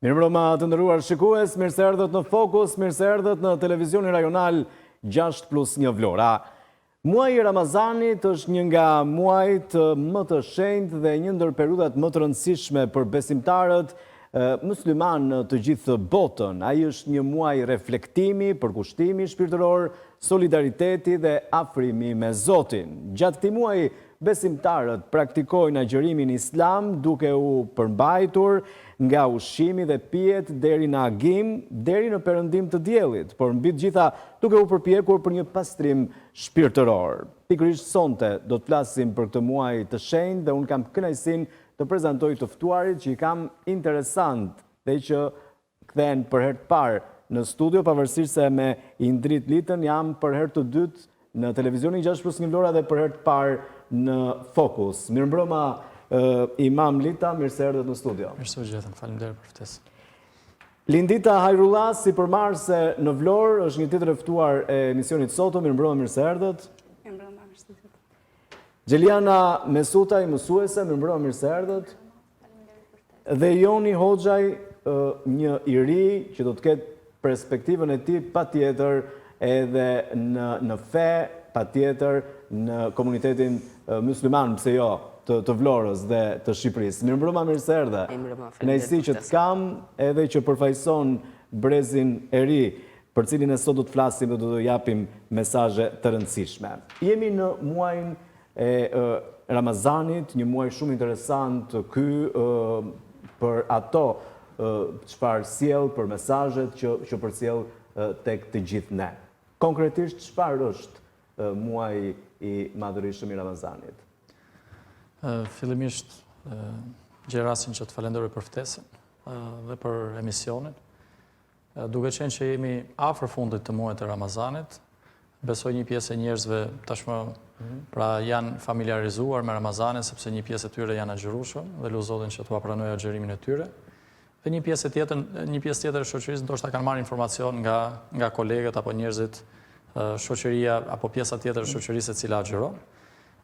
Mirëmbrëma të nderuar shikues, mirë se erdhët në Fokus, mirë se erdhët në televizionin rajonal 6 plus 1 Vlora. Muaji i Ramazanit është një nga muajt më të shenjtë dhe një ndër periudhat më të rëndësishme për besimtarët muslimanë në të gjithë botën. Ai është një muaj reflektimi, përkushtimi shpirtëror, solidariteti dhe afrimi me Zotin. Gjatë këtij muaji, Besimtarët praktikojnë agjërimin islam duke u përmbajtur nga ushqimi dhe pijet deri në agim, deri në perëndim të diellit, por mbi të gjitha duke u përpjekur për një pastrim shpirtëror. Pikërisht sonte do të flasim për këtë muaj të shenjtë dhe unë kam kënaqësinë të prezantoj të ftuarit që i kam interesant dhe që kthehen për herë të parë në studio, pavarësisht se me Indrit Litën jam për herë të dytë në televizionin 6 plus 1 Vlora dhe për herë të parë në Fokus. Mirëmbrëma Imam Lita, mirë se erdhët në studio. Mirë se u gjetëm, faleminderit për ftesën. Lindita Hajrulla, sipërmarrëse në Vlorë, është një tjetër e ftuar e emisionit sotëm. Mirëmbrëma, mirë se erdhët. Mirëmbrëma, mirë se u gjetëm. Xheliana Mesutaj, mësuese, mirëmbrëma, mirë se erdhët. Dhe Joni Hoxhaj, një i ri që do të ketë perspektivën e tij patjetër edhe në në fe, patjetër në komunitetin mysliman, pse jo, të të Vlorës dhe të Shqipërisë. Mirëmbrëma, mirë se erdhe. Kënaqësi që të kam edhe që përfaqëson brezin e ri, për cilin ne sot do të flasim dhe do të japim mesazhe të rëndësishme. Jemi në muajin e Ramazanit, një muaj shumë interesant ky për ato çfarë sjell, për mesazhet që që përcjell tek të gjithë ne. Konkretisht çfarë është muaji i madhërishëm i Ramazanit? Fillimisht gjej rastin që të falenderoj për ftesën dhe për emisionin. Duke qenë që jemi afër fundit të muajit të Ramazanit, besoj një pjesë e njerëzve tashmë mhm. pra janë familiarizuar me Ramazanin sepse një pjesë e tyre janë agjërueshëm dhe lus Zotin që t'ua pranojë agjërimin e tyre. Dhe një pjesë tjetër, një pjesë tjetër e shoqërisë ndoshta kanë marrë informacion nga nga kolegët apo njerëzit shoqëria apo pjesa tjetër e shoqërisë e cila agjëron.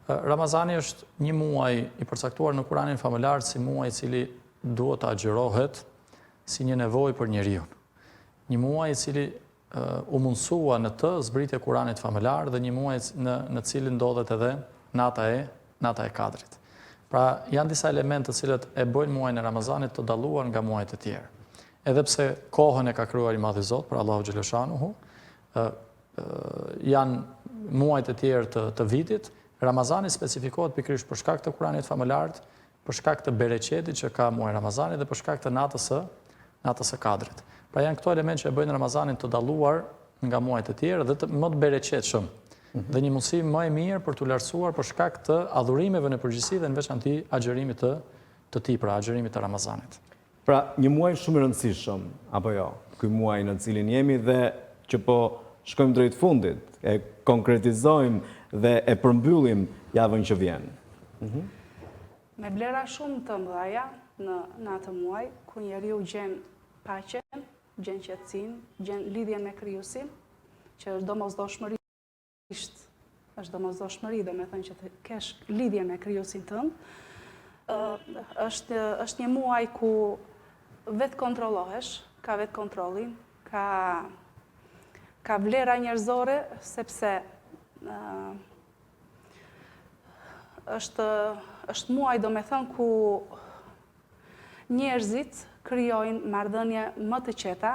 Ramazani është një muaj i përcaktuar në Kuranin famëlartë si muaj i cili duhet të agjërohet si një nevojë për njeriun. Një muaj i cili u mundësua në të zbritja e Kuranit famëlartë dhe një muaj në në cilin ndodhet edhe nata e nata e Kadrit. Pra, janë disa elementë të cilët e bëjnë muajin e Ramazanit të dalluar nga muajt e tjerë. Edhe pse kohën e ka krijuar i Madhi Zot, pra Allahu xheleshanuhu, ë janë muajt e tjerë të të vitit, Ramazani specifikohet pikërisht për shkak të Kuranit famëlartë, për shkak të bereqetit që ka muaji i Ramazanit dhe për shkak të natës së natës së Kadrit. Pra janë këto elementë që e bëjnë Ramazanin të dalluar nga muajt e tjerë dhe të më të bereqetshëm. Mm -hmm. Dhe një mundësi më e mirë për t'u lartësuar për shkak të adhurimeve në përgjithësi dhe në veçanti agjërimit të të tij, pra agjërimit të Ramazanit. Pra, një muaj shumë i rëndësishëm, apo jo, ky muaj në të cilin jemi dhe që po shkojmë drejt fundit, e konkretizojmë dhe e përmbyllim javën që vjen. Mhm. Me vlera shumë të mëdha në në atë muaj, ku njeriu gjen paqen, gjen qetësinë, gjen lidhjen me krijuesin, që është domosdoshmëri është domosdoshmëri, domethënë që të kesh lidhje me krijuesin tënd, është, është një muaj ku vetëkontrollohesh, ka vetëkontrollin, ka, ka vlera njerëzore, sepse është, është muaj, domethënë, ku njerëzit krijojnë marrëdhënie më të qeta,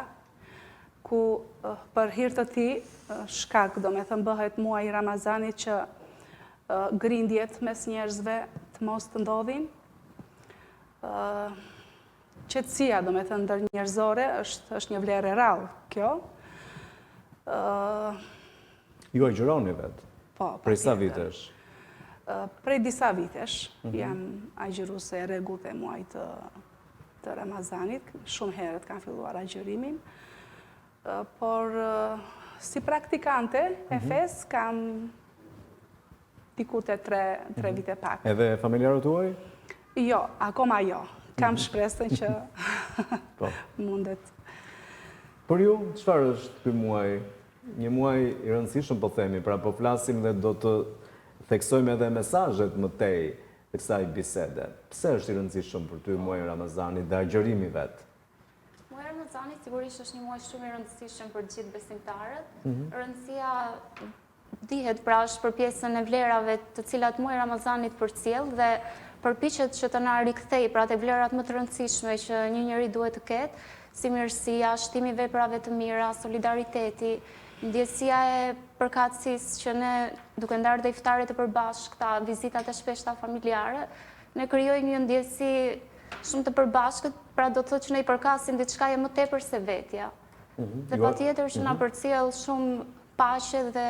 ku për hir të tij shkak, domethënë bëhet muaji i Ramazanit që grindjet mes njerëzve të mos të ndodhin. Qetësia, domethënë ndërnjerëzore, është është një vlerë e rrallë kjo. Ju agjëroni vetë? Po, Prej sa vitesh? Prej disa vitesh, mhm. jam agjëruese e rregullt e muajit të, të Ramazanit, shumë herët kam filluar agjërimin, por si praktikante e mhm. fesë kam diku te tre, tre mhm. vite pak. Edhe familjarët tuaj? Jo, akoma jo. Kam shpresën që po. mundet. Për ju, çfarë është ky muaj Një muaj i rëndësishëm po themi, pra po flasim dhe do të theksojmë edhe mesazhet më tej të kësaj bisede. Pse është i rëndësishëm për ty muaji i Ramazanit dhe agjërimi vetë? Ramazanit sigurisht është një muaj shumë i rëndësishëm për të gjithë besimtarët. Mhm. Rëndësia dihet pra është për pjesën e vlerave të cilat muaji i Ramazanit përcjell dhe përpiqet që të na rikthejë pra te vlerat më të rëndësishme që një njeri duhet të ketë, si mirësia, shtimi i veprave të mira, solidariteti, ndjesia e përkatësisë që ne duke ndarë dhe iftaret e përbashkëta, vizitat e shpeshta familjare, ne krijojmë një ndjesi shumë të përbashkët, pra do të thotë që ne i përkasim diçkaje më tepër se vetja. Mhm. Dhe patjetër që na mhm. përcjell shumë paqe dhe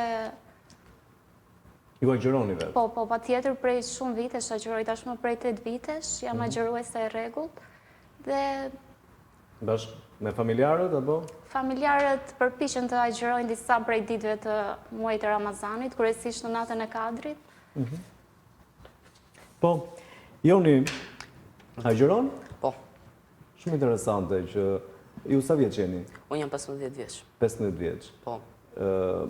Ju agjëroni vetë? Po, po, patjetër prej shumë vitesh agjëroj, tashmë prej 8 vitesh, jam mhm. agjëruese e rregullt dhe Bashkë me familjarët apo? Familjarët përpiqen të agjërojnë disa prej ditëve të muajit të Ramazanit, kryesisht në natën e Kadrit. Mhm. Po, Joni, agjëron? Po. Shumë interesante që ju sa vjeç jeni? Unë jam 15 vjeç. 15 vjeç. Po. Ë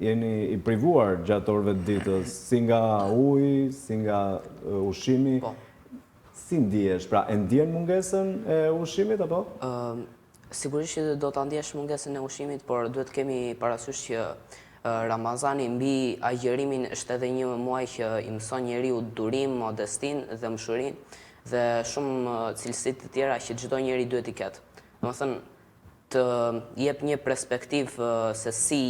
jeni i privuar gjatë orëve të ditës, si nga uji, si nga ushqimi. Po. Si ndihesh? Pra, e ndjen mungesën e ushqimit apo? Ë sigurisht që do ta ndjesh mungesën e ushqimit, por duhet të kemi parasysh që Ramazani mbi agjërimin është edhe një muaj që i mëson njeriut durim, modestinë, dhembshurinë dhe shumë cilësi të tjera që çdo njeri duhet t'i ketë. Domethënë të jep një perspektivë se si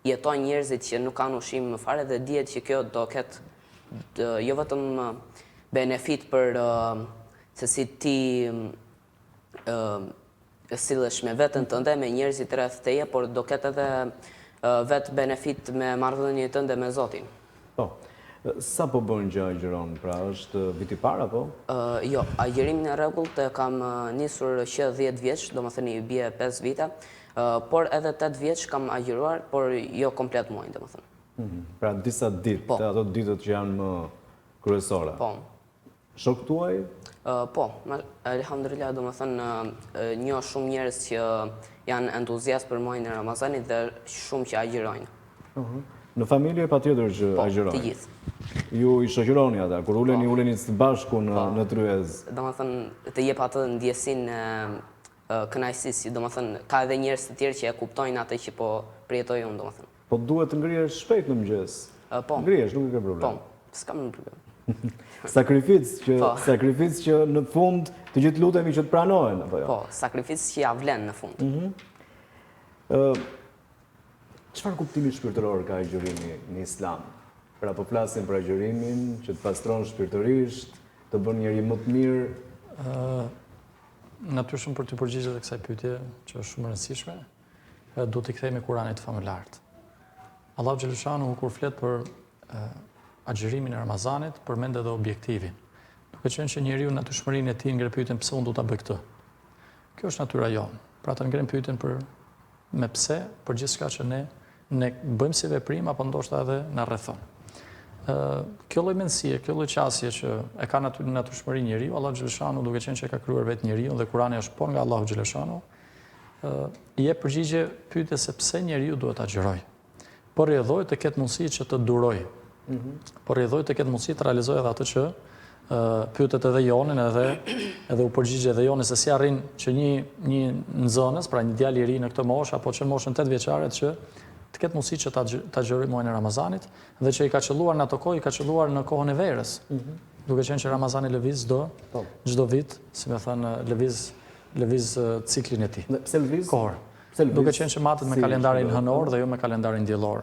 jetojnë njerëzit që nuk kanë ushqim fare dhe dihet që kjo do ketë jo vetëm benefit për se si ti sillesh me veten tënde, me njerëzit rreth teje, por do ketë edhe vetë benefit me marrëdhënien tënde me Zotin. Po. Sa po bën që agjëron? Pra është viti i parë apo? Jo, agjërimin e rregullt e kam nisur që 10 vjeç, domethënë i bie 5 vite, por edhe 8 vjeç kam agjëruar, por jo komplet muajin, domethënë. Mhm. Pra disa ditë, po. ato ditët që janë më kryesore. Po. Shokët tuaj? Po, elhamdulillah, domethënë, njoh shumë njerëz që janë entuziastë për muajin e Ramazanit dhe shumë që agjërojnë. Në familje patjetër që po, agjërojnë? Po, të gjithë. Ju i shoqëroni ata, kur uleni, po. uleni së bashku në, po. në tryezë? Domethënë, të jep atë ndjesinë e kënaqësisë, domethënë, ka edhe njerëz të tjerë që e kuptojnë atë që po përjetoj unë, domethënë. Po duhet të ngrihesh shpejt në mëngjes. Po. Ngrihesh, nuk e ke problem. Po, s'kam një problem. Sakrificë që po. sakrificë që në fund të gjithë lutemi që të pranohen apo jo? Po, sakrificë që ia vlen në fund. Mhm. Ë Çfarë kuptimi shpirtëror ka agjërimi në Islam? Pra po flasim për agjërimin që të pastron shpirtërisht, të bën njeri më të mirë. Ë natyrshëm për t'iu përgjigjur kësaj pyetje, që është shumë e rëndësishme, duhet t'i kthehemi Kuranit famëlartë. Allahu xheleshanuhu kur flet për agjërimin e Ramazanit, përmend edhe objektivin. Duke qenë që njeriu natyrshmërinë e tij ngre pyetjen pse unë do ta bëj këtë. Kjo është natyra jonë. Pra të ngremë pyetjen për me pse për gjithçka që ne ne bëjmë si veprim apo ndoshta edhe na rrethon. Ë kjo lloj mendësie, kjo lloj qasje që e ka naty natyrshmëri njeriu, Allahu xheleshanuhu duke qenë që e ka krijuar vetë njeriun dhe Kurani është po nga Allahu xheleshanuhu, i jep përgjigje pyetjes se pse njeriu duhet të agjërojë. Për rrjedhojë të ketë mundësi që të durojë. Mm -hmm. Për rrjedhojë të ketë mundësi të realizojë edhe atë që pyetet edhe Jonin edhe edhe u përgjigj edhe Joni se si arrin që një një nxënës, pra një djalë i ri në këtë moshë apo që në moshën 8 vjeçare që të ketë mundësi që ta ta agjërojë muajin e Ramazanit dhe që i ka qëlluar në ato kohë, i ka qëlluar në kohën e verës. Mm -hmm. Duke qenë që Ramazani lëviz çdo po. çdo vit, si me thënë, lëviz lëviz ciklin e tij. Pse lëviz? Kohor. Pse lëviz? Duke qenë që matet me kalendarin hënor dhe jo me kalendarin diellor.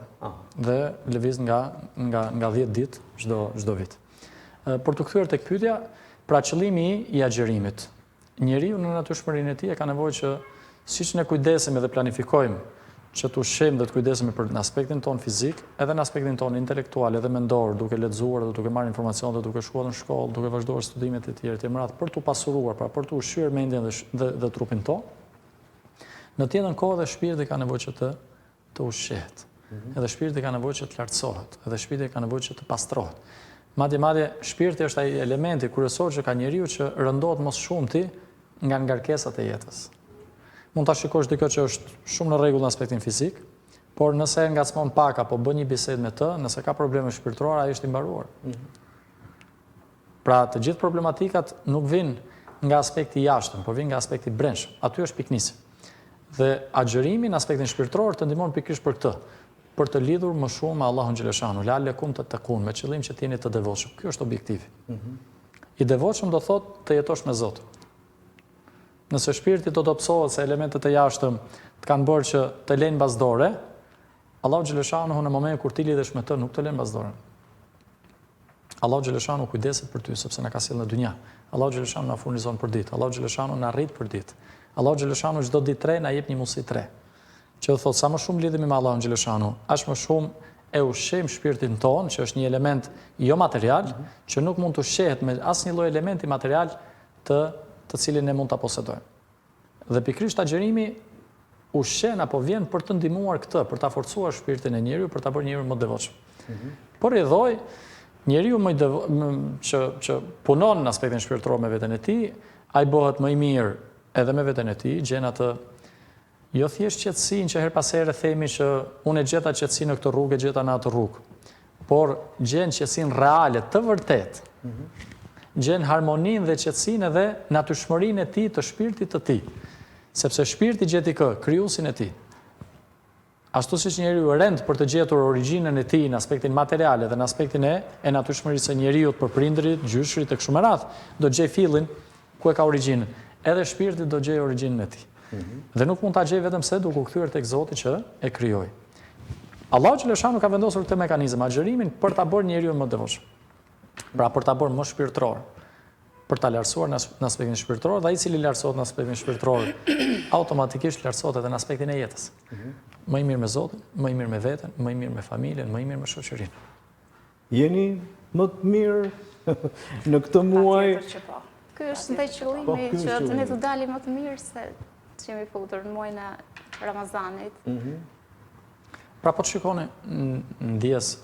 Dhe lëviz nga nga nga 10 ditë çdo çdo vit. Për t'u kthyer tek pyetja, pra qëllimi i agjërimit. Njeriu në natyrshmërinë e tij e ka nevojë që siç ne kujdesemi dhe planifikojmë që të ushqehemi dhe të kujdesemi për në aspektin tonë fizik, edhe në aspektin tonë intelektual edhe mendor, duke lexuar dhe duke marrë informacion dhe duke shkuar në shkollë, duke vazhduar studimet e tjera e me radhë për t'u pasuruar, pra për të ushqyer mendjen dhe dhe, dhe trupin tonë. Në të njëjtën kohë edhe shpirti ka nevojë që të të ushqehet. Mm -hmm. Edhe shpirti ka nevojë që të lartësohet, edhe shpirti ka nevojë që të pastrohet. Madje madje shpirti është ai elementi kryesor që ka njeriu që rëndohet më së shumti nga ngarkesat e jetës. Mund ta shikosh dikë që është shumë në rregull në aspektin fizik, por nëse e ngacmon pak apo bën një bisedë me të, nëse ka probleme shpirtërore, ai është i mbaruar. Mm -hmm. Pra, të gjithë problematikat nuk vijnë nga aspekti i jashtëm, por vijnë nga aspekti i brendshëm. Aty është pikënisja. Dhe agjërimi në aspektin shpirtëror të ndihmon pikërisht për këtë, për të lidhur më shumë me Allahun xheleshanuhu, lealekum tettekun, me qëllim që të jeni të devotshëm. Ky është objektivi. Mm -hmm. I devotshëm do thotë të jetosh me Zotin. Nëse shpirti do dobësohet se elementët e jashtëm të kanë bërë që të lejnë mbas dore, Allahu xheleshanuhu në momentin kur ti lidhesh me të nuk të lën mbas dore. Allahu xheleshanuhu kujdeset për ty sepse na ka sjellë në dynja. Allahu xheleshanuhu na furnizon për ditë. Allahu xheleshanuhu na rrit për ditë. Allahu xheleshanuhu çdo ditë të re na jep një mundësi të re. Që do thotë sa më shumë lidhemi me Allahun xheleshanuhu, aq më shumë e ushqejmë shpirtin tonë, që është një element jo material, mm -hmm. që nuk mund të ushqehet me asnjë lloj elementi material të të cilin ne mund ta posedojmë. Dhe pikërisht agjërimi ushqen apo vjen për të ndihmuar këtë, për ta forcuar shpirtin e njeriut, për ta bërë njeriun më të devotshëm. Mm -hmm. Për rrjedhojë, njeriu më i devo, më, që që punon në aspektin shpirtëror me veten e tij, ai bëhet më i mirë edhe me veten e tij, gjen atë jo thjesht qetësinë që herë pas here themi që unë e gjeta qetësinë në këtë rrugë, e gjeta në atë rrugë. Por gjen qetësinë reale, të vërtetë. Mm -hmm. Gjen harmoninë dhe qetësinë edhe natyrshmërinë e tij të shpirtit të tij. Sepse shpirti gjeti kë? Krijuesin e tij. Ashtu siç njeriu rend për të gjetur origjinën e tij në aspektin material edhe në aspektin e e natyrshmërisë së njeriut për prindërit, gjyshërit e kështu me radhë, do të gjejë fillin ku e ka origjinën. Edhe shpirti do të gjejë origjinën e tij. Mm -hmm. Dhe nuk mund ta gjejë vetëm se duke u kthyer tek Zoti që e krijoi. Allahu xheleshanuhu ka vendosur këtë mekanizëm agjërimin për ta bërë njeriun më të devotshëm. Pra për ta bërë më shpirtëror, për ta lartësuar në aspektin shpirtëror dhe ai i cili lartësohet në aspektin shpirtëror automatikisht lartësohet edhe në aspektin e jetës. Mm -hmm. Më i mirë me Zotin, më i mirë me veten, më i mirë me familjen, më i mirë me shoqërinë. Jeni më të mirë në këtë muaj? Patjetër që po. Ky është dhe qëllimi po, që ne të dalim më të mirë se që jemi futur në muajin e Ramazanit. Mm -hmm. Pra po të shikoni ndjesë,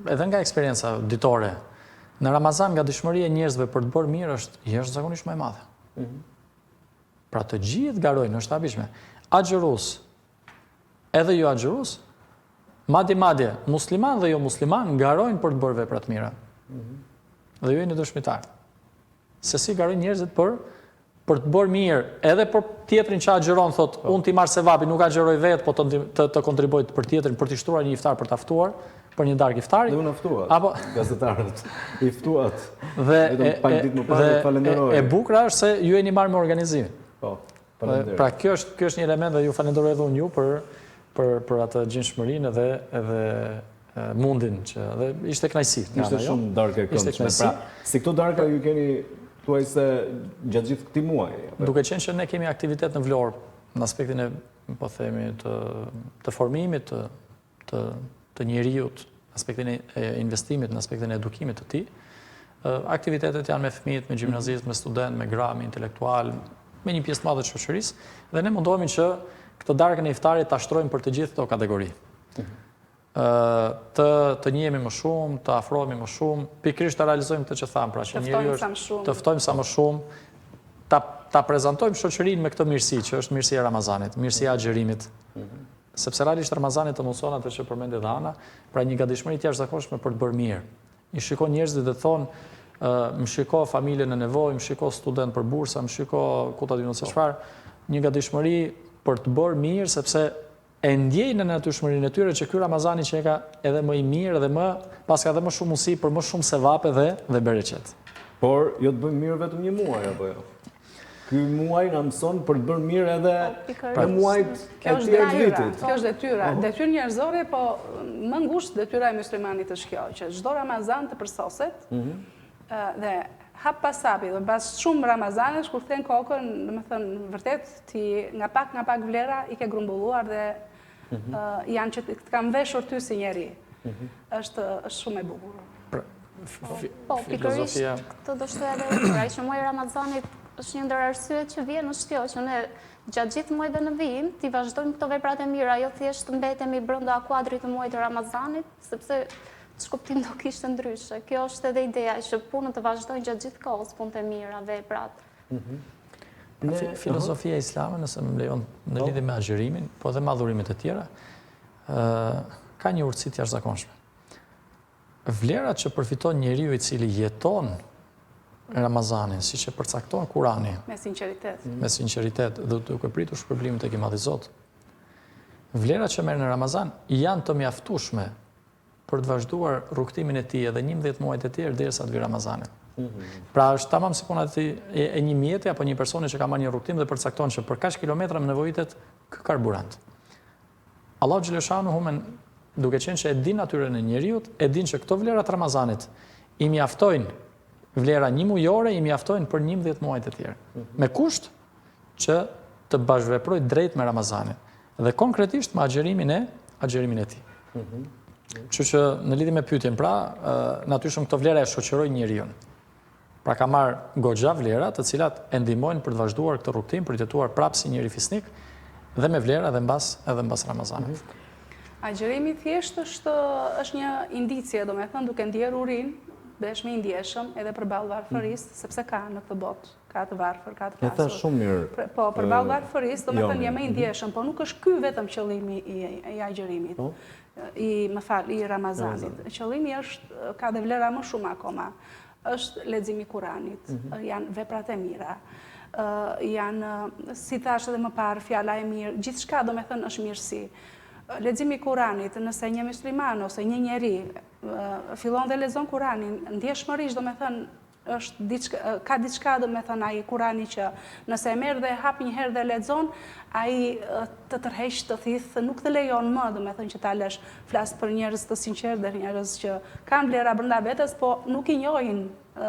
edhe nga eksperienca ditore, në Ramazan gatishmëria e njerëzve për të bërë mirë është jashtëzakonisht më e madhe. Mm -hmm. Pra të gjithë garojnë, është e habitshme. Agjërues, edhe jo agjërues, madje madje, musliman dhe jo musliman, garojnë për të bërë vepra të mira. Mm -hmm. Dhe ju jeni dëshmitar. Se si garojnë njerëzit për për të bërë mirë, edhe për tjetrin që agjëron, thotë, po. unë t'i marr sevapin, nuk agjëroj vetë, po të, të, të kontribuoj për tjetrin, për t'i shtruar një iftar për ta ftuar, për një darkë iftari. Dhe unë ftuat, apo... gazetarët, i ftuat, dhe, vetëm pak ditë më parë, të falenderoj. E, e bukura është se ju jeni marrë me organizimin. Po, faleminderit. Pra, kjo është, kjo është një element dhe ju falenderoj edhe unë ju për, për, për atë gjindshmërinë edhe, edhe mundin që dhe ishte kënaqësi. Ishte shumë darkë e këndshme. Pra, si këto darka ju keni thuajse gjatë gjithë këtij muaji. Duke qenë që ne kemi aktivitet në Vlorë në aspektin e po themi të të formimit të të të njeriut, në aspektin e investimit, në aspektin e edukimit të tij, aktivitetet janë me fëmijët, me gjimnazistë, me studentë, me gra, me intelektualë, me një pjesë të madhe të shoqërisë dhe ne mundohemi që këtë darkën e iftarit ta shtrojmë për të gjithë këto kategori. Mhm. Të të njihemi më shumë, të afrohemi më shumë, pikërisht të realizojmë këtë që thamë, pra që njeriu është të ftojmë sa më shumë, ta ta prezantojmë shoqërinë me këtë mirësi, që është mirësia e Ramazanit, mirësia e agjërimit. Mhm. Sepse realisht Ramazani të mundëson atë që përmendi dhe Ana, pra një gatishmëri të jashtëzakonshme për të bërë mirë. I shikon njerëzit dhe thonë, më shiko familje në nevojë, më shiko student për bursa, më shiko ku ta di unë se po. çfarë, një gatishmëri për të bërë mirë sepse E ndjejnë në natyrshmërinë e tyre që ky Ramazani qenka edhe më i mirë edhe më paska edhe më shumë mundësi për më shumë sevape dhe dhe bereqet. Por jo të bëjmë mirë vetëm një muaj apo jo? Ky muaj na mëson për të bërë mirë edhe po, në muajt e tjerë të vitit. Kjo është detyra, detyrë njerëzore, po më ngushtë detyra e muslimanit është kjo, që çdo Ramazan të përsoset, mhm. Dhe hap pas hapi, dhe pas shumë Ramazanesh, kur kthen kokën, domethënë, vërtet, ti nga pak nga pak vlera i ke grumbulluar dhe mhm. janë që të kanë veshur ty si njeri. Mhm. është shumë e bukur. Pra, po, pikërisht, këtë do shtoja edhe unë, pra që muaji i Ramazanit është një ndër arsyet që vjen është kjo, që ne gjatë gjithë muajve në vijim, t'i vazhdojmë këto veprat e mira, jo thjesht të mbetemi brenda kuadrit të muajit të Ramazanit, Sepse ç'kuptim do kishte ndryshe. Kjo është edhe ideja që punët të vazhdojnë gjatë gjithë kohës, punët e mira, veprat. Mhm. Filozofia islame, nëse më lejon në po. lidhje me agjërimin, po edhe me adhurimet e tjera, ka një urtësi të jashtëzakonshme. Vlerat që përfiton njeriu i cili jeton Ramazanin, siç e përcakton Kurani, me sinqeritet, me sinqeritet dhe duke pritur shpërblimin tek i Madhi Zot, vlerat që merr në Ramazan janë të mjaftueshme për të vazhduar rrugëtimin e tij edhe 11 muajt e tjerë derisa të vijë Ramazani. Mhm. Pra është tamam si puna e e një mjeti apo një personi që ka marrë një rrugëtim dhe përcakton që për kaq kilometra më nevojitet ky karburant. Allahu xheleshanuhu men duke qenë që e din natyrën e njeriut, e din që këto vlera të Ramazanit i mjaftojnë vlera një mujore i mjaftojnë për 11 muajt e tjerë. Mhm. Me kusht që të bashkëveprojë drejt me Ramazanin dhe konkretisht me agjërimin e agjërimin e tij. Mhm. Kështu që në lidhje me pyetjen, pra, natyrshëm këto vlera e shoqërojnë njeriun. Pra ka marrë goxha vlera të cilat e ndihmojnë për të vazhduar këtë rrugëtim, për të jetuar prapë si njeri fisnik dhe me vlera edhe mbas edhe mbas Ramazanit. Mhm. Agjërimi thjesht është është një indicie, domethënë duke ndjerë urinë, bëhesh më i ndjeshëm edhe përballë varfërisë, mm. sepse ka në këtë botë, ka të varfër, ka të pasur. E tha shumë mirë. Po, përballë varfërisë, domethënë je më i mhm. ndjeshëm, po nuk është ky vetëm qëllimi i, i agjërimit. Po? I, më fal, i Ramazanit. Qëllimi është, ka dhe vlera më shumë akoma. Është leximi i Kuranit, mhm. janë veprat e mira, janë, si thashë edhe më parë, fjala e mirë, gjithçka domethënë është mirësi. Leximi i Kuranit, nëse një musliman ose një njeri fillon dhe lexon Kuranin, ndjeshmërisht domethënë është diçka, ka diçka domethënë ai Kurani që nëse e merr dhe e hap një herë dhe lexon, ai të tërheq, të thith, nuk të lejon më domethënë që ta lësh. Flas për njerëz të sinqertë dhe njerëz që kanë vlera brenda vetes, po nuk i njohin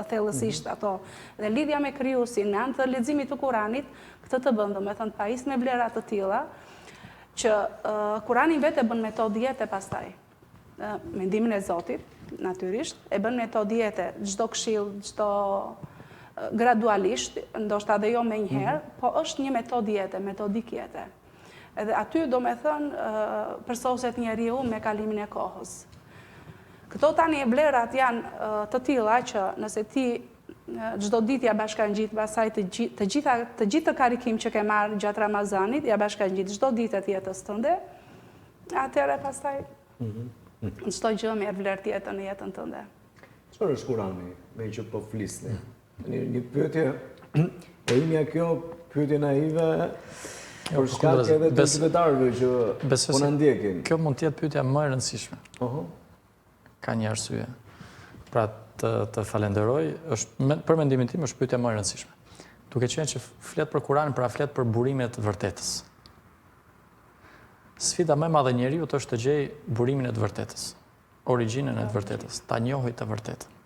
thellësisht mhm. ato. Dhe lidhja me Krijuesin me anë të leximit të Kuranit, këtë të bën, domethënë të pajis me vlera të tilla që Kurani vetë e bën metodë jete pastaj. Me ndihmën e Zotit, natyrisht, e bën metodë jete çdo këshillë, çdo gradualisht, ndoshta dhe jo menjëherë, mm -hmm. po është një metodë jete, metodik jete. Edhe aty, domethënë, përsoset njeriu me kalimin e kohës. Këto tani vlerat janë të tilla që nëse ti çdo ditë ia bashkangjit pastaj të të gjitha të gjithë të karikim që ke marrë gjatë Ramazanit, ia bashkangjit çdo ditë të jetës tënde, Atëherë pastaj mhm. çdo gjë merr vlerë tjetër në jetën tënde. Çfarë është Kurani, meqë po flisni? Një, një pyetje e imja kjo, pyetje naive, jo, për shkak edhe të qytetarëve që po na ndjekin. Kjo mund të jetë pyetja më e rëndësishme. Uh -huh. Ka një arsye. Pra të të falenderoj, është për mendimin tim është pyetja më e rëndësishme. Duke qenë që flet për Kuranin, pra flet për burimin e të vërtetës. Sfida më e madhe e njeriut është të gjejë burimin e të vërtetës, origjinën e të vërtetës, ta njohë të vërtetën.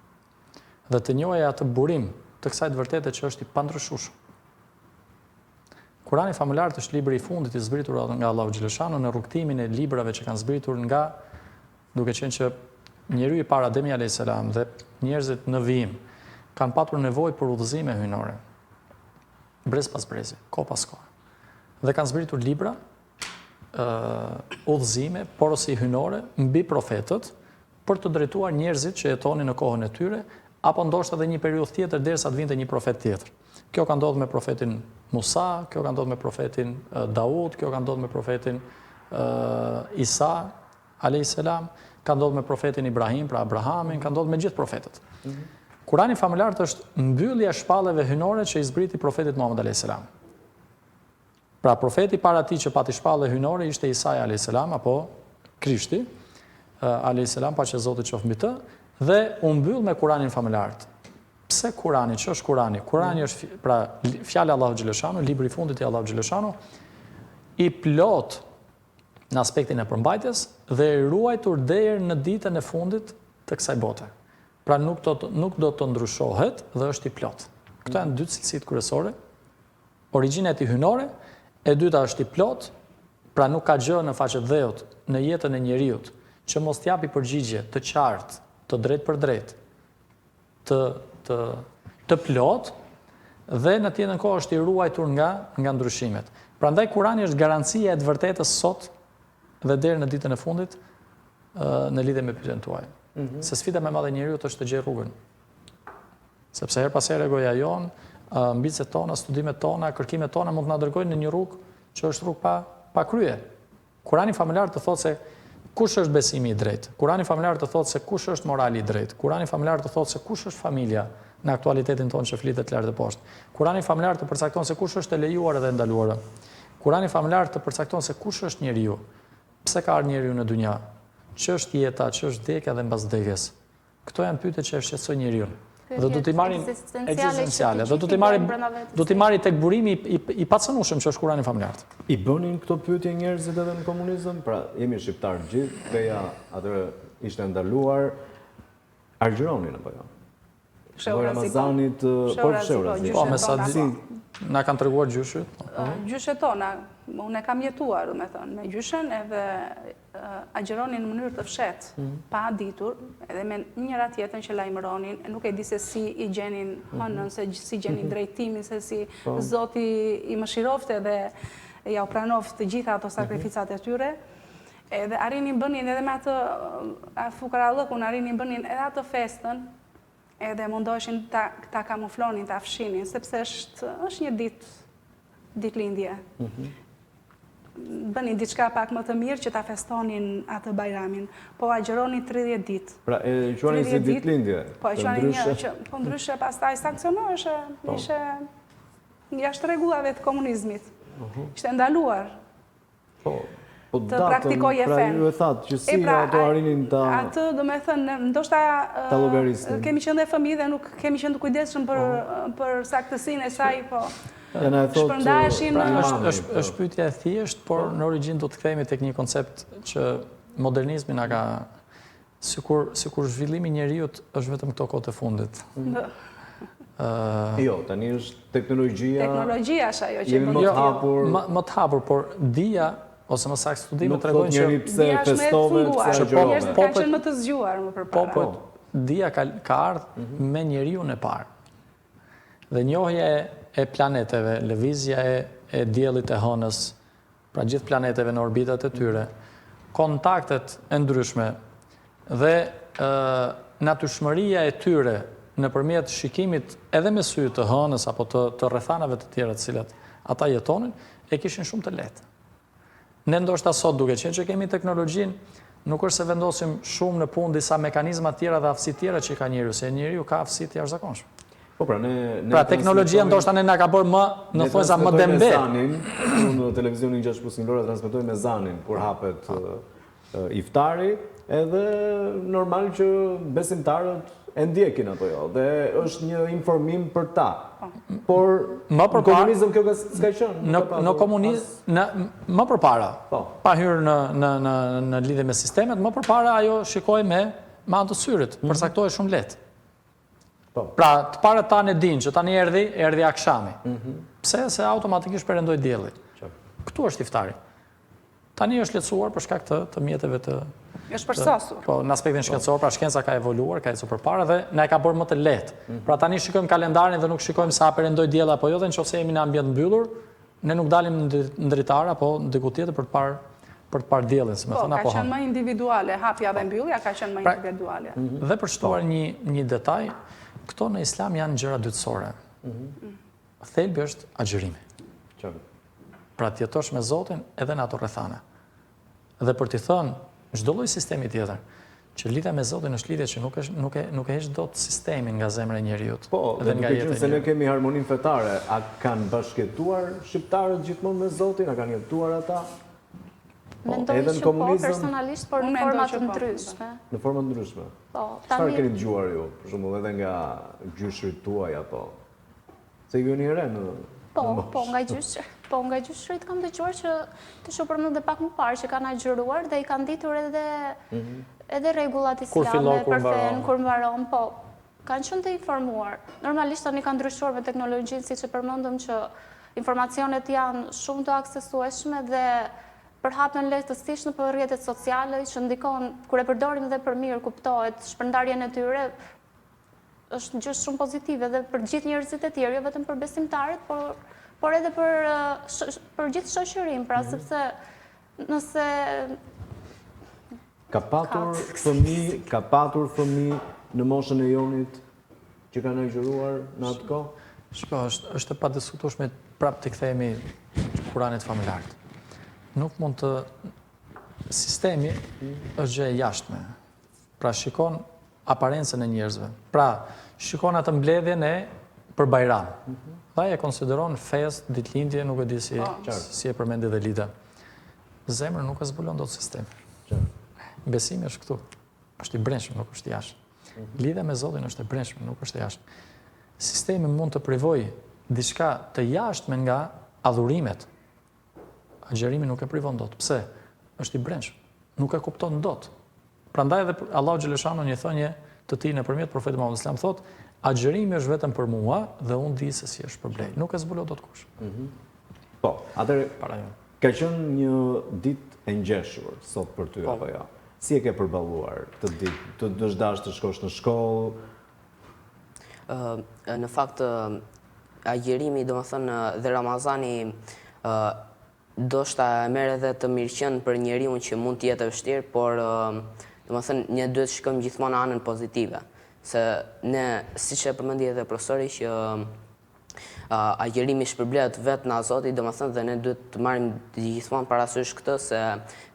Dhe të njohë atë burim të kësaj të vërtete që është i pandryshueshëm. Kurani famëlartë është libri i fundit i zbritur nga Allahu xheleshanuhu në rrugëtimin e librave që kanë zbritur nga duke qenë që njeriu i parë Ademi alayhis salam dhe njerëzit në vijim kanë patur nevojë për udhëzime hyjnore. Brez pas brezi, kohë pas kohe. Dhe kanë zbritur libra, udhëzime, porosi hyjnore mbi profetët për të drejtuar njerëzit që jetonin në kohën e tyre, apo ndoshta edhe një periudhë tjetër derisa të vinte një profet tjetër. Kjo ka ndodhur me profetin Musa, kjo ka ndodhur me profetin Daud, kjo ka ndodhur me profetin Isa alayhis salam, ka ndodhur me profetin Ibrahim, pra Abrahamin, ka ndodhur me gjithë profetët. Mm -hmm. Kurani famëlartë është mbyllja e shpalljeve hyjnore që i zbriti profetit Muhammed alayhis salam. Pra profeti para tij që pati shpallje hyjnore ishte Isai alayhis salam apo Krishti alayhis salam, paqja e Zotit qoftë mbi të, dhe u mbyll me Kuranin famëlartë. Pse Kurani? Ç'është Kurani? Kurani është pra fjala e Allahut xheleshanuhu, libri i fundit i Allahut xheleshanuhu, i plotë në aspektin e përmbajtjes dhe i ruajtur deri në ditën e fundit të kësaj bote. Pra nuk do të nuk do të ndryshohet dhe është i plotë. Këto janë dy cilësitë kryesore. Origjina e tij hyjnore, e dyta është i plotë, pra nuk ka gjë në faqe të dheut, në jetën e njeriut, që mos të japi përgjigje të qartë, të drejtpërdrejtë, të të të plotë dhe në të njëjtën kohë është i ruajtur nga nga ndryshimet. Prandaj Kurani është garancia e të vërtetës sot dhe deri në ditën e fundit në lidhje me pyetjen tuaj. Mm -hmm. Se sfida më e madhe e njeriut është të gjejë rrugën. Sepse herë pas here egoja jonë, ambiciet tona, studimet tona, kërkimet tona mund të na dërgojnë në një rrugë që është rrugë pa pa krye. Kurani famëlartë të thotë se kush është besimi i drejtë. Kurani famëlartë të thotë se kush është morali i drejtë. Kurani famëlartë të thotë se kush është familja. në aktualitetin tonë që flitet lart e poshtë. Kurani famëlartë të përcakton se kush është e lejuar edhe e ndaluara. Kurani famëlartë të përcakton se kush është njeriu, pse ka ardhur njeriu në dynja, ç'është jeta, ç'është vdekja dhe mbas vdekjes. Këto janë pyetje që e shqetësojnë njeriun. Dhe do t'i marrin ekzistenciale, dhe do t'i marrin do t'i marrin tek burimi i, i, i pacënueshëm që është Kurani famëlartë. I bënin këto pyetje njerëzit edhe në komunizëm? Pra, jemi shqiptarë të gjithë, feja atëherë ishte ndaluar. Agjëronin apo jo? Fshehurazi po. Ramazanit, po fshehurazi. Po, me sa di, na kanë treguar gjyshët. Po. Gjyshet tona, unë e kam jetuar, domethënë, me gjyshen edhe agjëronin në mënyrë të fshehtë, mhm. pa ditur, edhe me njëra tjetrën që lajmëronin, nuk e di se si i gjenin mhm. hënën, se si gjenin mhm. drejtimin, se si po. Zoti i mëshirofte dhe ua pranoftë të gjitha ato sakrificat e tyre. Edhe arrinin bënin edhe me atë fukarallëkun, arrinin bënin edhe atë festën, edhe mundoheshin ta, ta kamuflonin, ta fshinin, sepse është, është një ditë, ditëlindje. Mm -hmm. Bënin diçka pak më të mirë që ta festonin atë bajramin, po agjëronin 30 ditë. Pra e quanin si ditëlindje? Po e quanin një, që, po ndryshe pastaj sanksionoheshe, po. ishe jashtë rregullave të komunizmit. Uh mhm. -huh. Ishte ndaluar. Po, po të praktikoje pra fenë. Ju e thatë, që si pra, ato arrinin ta... Atë, domethënë, ndoshta ta llogarisnin. Kemi qenë dhe fëmijë dhe nuk kemi qenë të kujdesshëm për, po. për saktësinë e saj, po. Ja na e thotë... Shpërndaheshin... Pra, është, është, është pyetje e thjeshtë, por në origjinë do të kthehemi tek një koncept që modernizmi na ka Sikur, sikur zhvillimi i njeriut është vetëm këto kohët e fundit. Ë Jo, tani është teknologjia. Teknologjia është ajo që jemi më të hapur. Më më të hapur, por dija ose më saktë studimet tregojnë që nuk pse festove, pse agjërove. Njerëzit kanë qenë më të zgjuar më përpara. Po, po, dija ka ka ardhur mhm. me njeriun e parë. Dhe njohja e planeteve, lëvizja e e diellit e hënës, pra gjithë planeteve në orbitat e tyre, kontaktet e ndryshme dhe natyrshmëria e tyre nëpërmjet shikimit edhe me sy të hënës apo të, të rrethanave të tjera të cilat ata jetonin, e kishin shumë të lehtë. Ne ndoshta sot duke qenë që kemi teknologjinë, nuk është se vendosim shumë në punë disa mekanizma tjera dhe aftësi tjera që ka njeriu, se njeriu ka aftësi të jashtëzakonshme. Po pra, ne ne Pra teknologjia ndoshta ne na ka bërë më në thonjëza më dembel. Ezanin, në televizionin 6 plus 1 Vlora transmetojmë ezanin kur hapet po. iftari, edhe normal që besimtarët e ndjekin apo jo, dhe është një informim për ta. Po. Por më përpara, në komunizëm kjo ka s'ka qenë. Në në komunizëm, në më përpara. Po. Pa hyrë në në në në lidhje me sistemet, më përpara ajo shikohej me me anë të syrit, mm -hmm. përcaktohej shumë lehtë. Po. Pra, të parët tanë e dinë që tani erdhi, erdhi akshami. Mm -hmm. Pse? Se automatikisht perëndoi dielli. Këtu është iftari. Tani është lehtësuar për shkak të, të mjeteve të... Është përsosur. Po, në aspektin po. shkencor, pra shkenca ka evoluar, ka ecur përpara dhe na e ka bërë më të lehtë. Mm -hmm. Pra tani shikojmë kalendarin dhe nuk shikojmë sa perëndoi dielli apo jo dhe në qoftë se jemi në ambient mbyllur, Ne nuk dalim në dritare apo diku tjetër për të parë për të parë diellin, si me po, thënë, apo. Po, ka qenë më individuale, hapja dhe po. mbyllja ka qenë më pra, individuale. Mhm. Dhe për shtuar po. një një detaj, këto në Islam janë gjëra dytësore. Mhm. Thelbi është agjërimi. Qartë. Pra të jetosh me Zotin edhe në ato rrethana. Dhe për t'i thënë çdo lloj sistemi tjetër, që lidhja me Zotin është lidhje që nuk është nuk e nuk e heq dot sistemin nga zemra e njeriut po, dhe nga jeta e se ne kemi harmoninë fetare, a kanë bashkëjetuar shqiptarët gjithmonë me Zotin, a kanë jetuar ata? Po, Mendoj që po, personalisht, por në forma të po. ndryshme. Në forma të ndryshme. Po, tani Çfarë keni dëgjuar ju, për shembull, edhe nga gjyshërit tuaj apo Se ju jeni e re në Po, po, nga gjyshër, po, nga gjyshërit kam dëgjuar që siç u përmend dhe pak më parë që kanë agjëruar dhe i kanë ditur edhe mhm. edhe rregullat islame për fenë, kur mbaron, po, kanë qenë të informuar. Normalisht tani kanë ndryshuar me teknologjinë, siç e përmendëm që informacionet janë shumë të aksesueshme dhe përhapen lehtësisht nëpër rrjetet sociale që ndikon kur e përdorim dhe për mirë kuptohet shpërndarjen e tyre, është gjë shumë pozitive dhe për gjithë njerëzit e tjerë, jo vetëm për besimtarët, por por edhe për për gjithë shoqërinë, pra mm -hmm. sepse nëse ka patur fëmijë, ka patur fëmijë në moshën e Jonit që kanë agjëruar në atë kohë? Shiko, është është e padiskutueshme prapë t'i kthehemi Kuranit famëlartë. Nuk mund të sistemi është gjë e jashtme. Pra shikon. aparencën e njerëzve. Pra, shikon atë mbledhjen e për Bajram. Mhm. Dhe ai e konsideron festë, ditëlindje, nuk e di si, po. si e përmendi dhe Lida. Zemrën nuk e zbulon dot sistemi. Besimi është këtu. Është i brendshëm, nuk është jashtë. Mhm. Lidhja me Zotin është e brendshme, nuk është e jashtë. Sistemi mund të privojë diçka të jashtme nga adhurimet. Agjërimi nuk e privon dot. Pse? Është i brendshëm. Nuk e kupton dot. Prandaj edhe Allahu xheleshanuhu në një thënie të tij nëpërmjet profetit Muhammed sallallahu alajhi wasallam thotë, agjërimi është vetëm për mua dhe unë di se si e shpërblej. Nuk e zbulon dot kush. Mm -hmm. Po, atëherë para jo. Ka qenë një ditë e ngjeshur sot për ty po. apo jo? Si e ke përballuar këtë ditë? Të është dashur të shkosh në shkollë? Ë në fakt agjërimi, domethënë dhe Ramazani ë ndoshta e merr edhe të mirëqenë për njeriun që mund të jetë e vështirë, por domethënë ne duhet të shikojmë gjithmonë anën pozitive, se ne siç e përmendi edhe profesori që agjërimi shpërblehet vetë nga Zoti, domethënë dhe ne duhet të marrim gjithmonë parasysh këtë se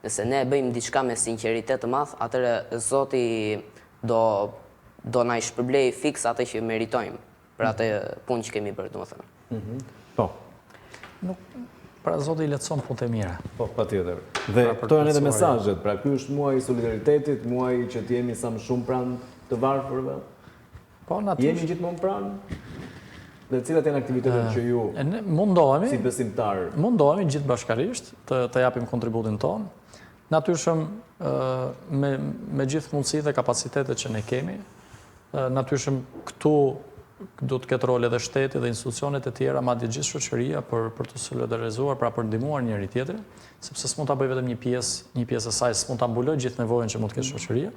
nëse ne bëjmë diçka me sinqeritet të madh, atëherë Zoti do do na i shpërblejë fiks atë që meritojmë për atë punë që kemi bërë, domethënë. Mhm. Po. Nuk pra Zoti i lehtëson punët e mira. Po, patjetër. Dhe pra, këto janë edhe mesazhet, pra ky është muaji i solidaritetit, muaji që të jemi sa më shumë pranë të varfërve. Po, natyrisht. Jemi gjithmonë pranë? Dhe cilat janë aktivitetet që ju ne mundohemi si besimtar? Mundohemi gjithë bashkarisht të të japim kontributin tonë. Natyrshëm me me gjithë mundësitë dhe kapacitetet që ne kemi, natyrshëm këtu do të ketë rol edhe shteti dhe institucionet e tjera, madje gjithë shoqëria për për t'u solidarizuar, pra për ndihmuar njëri tjetrin, sepse s'mund ta bëjë vetëm një pjesë, një pjesë e saj s'mund ta mbulojë gjithë nevojën që mund të ketë shoqëria.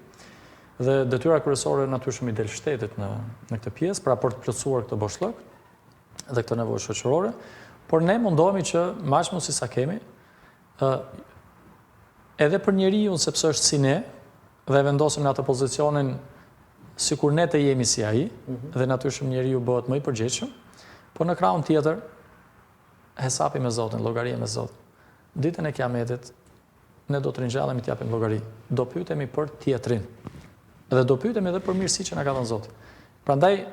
Dhe detyra kryesore natyrshëm i del shtetit në në këtë pjesë, pra për të plotësuar këtë boshllëk dhe këtë nevojë shoqërore, por ne mundohemi që me aq mundësi sa kemi, ë edhe për njeriun sepse është si ne dhe e vendosim në atë pozicionin sikur ne të jemi si ai mm -hmm. dhe natyrshëm njeriu bëhet më i përgjegjshëm, por në krahun tjetër hesapi me Zotin, llogaria me Zotin. Ditën e Kiametit Ne do të ringjallemi të japim llogari. Do pyetemi për tjetrin. Dhe do pyetemi edhe për mirësi që na ka dhënë Zoti. Prandaj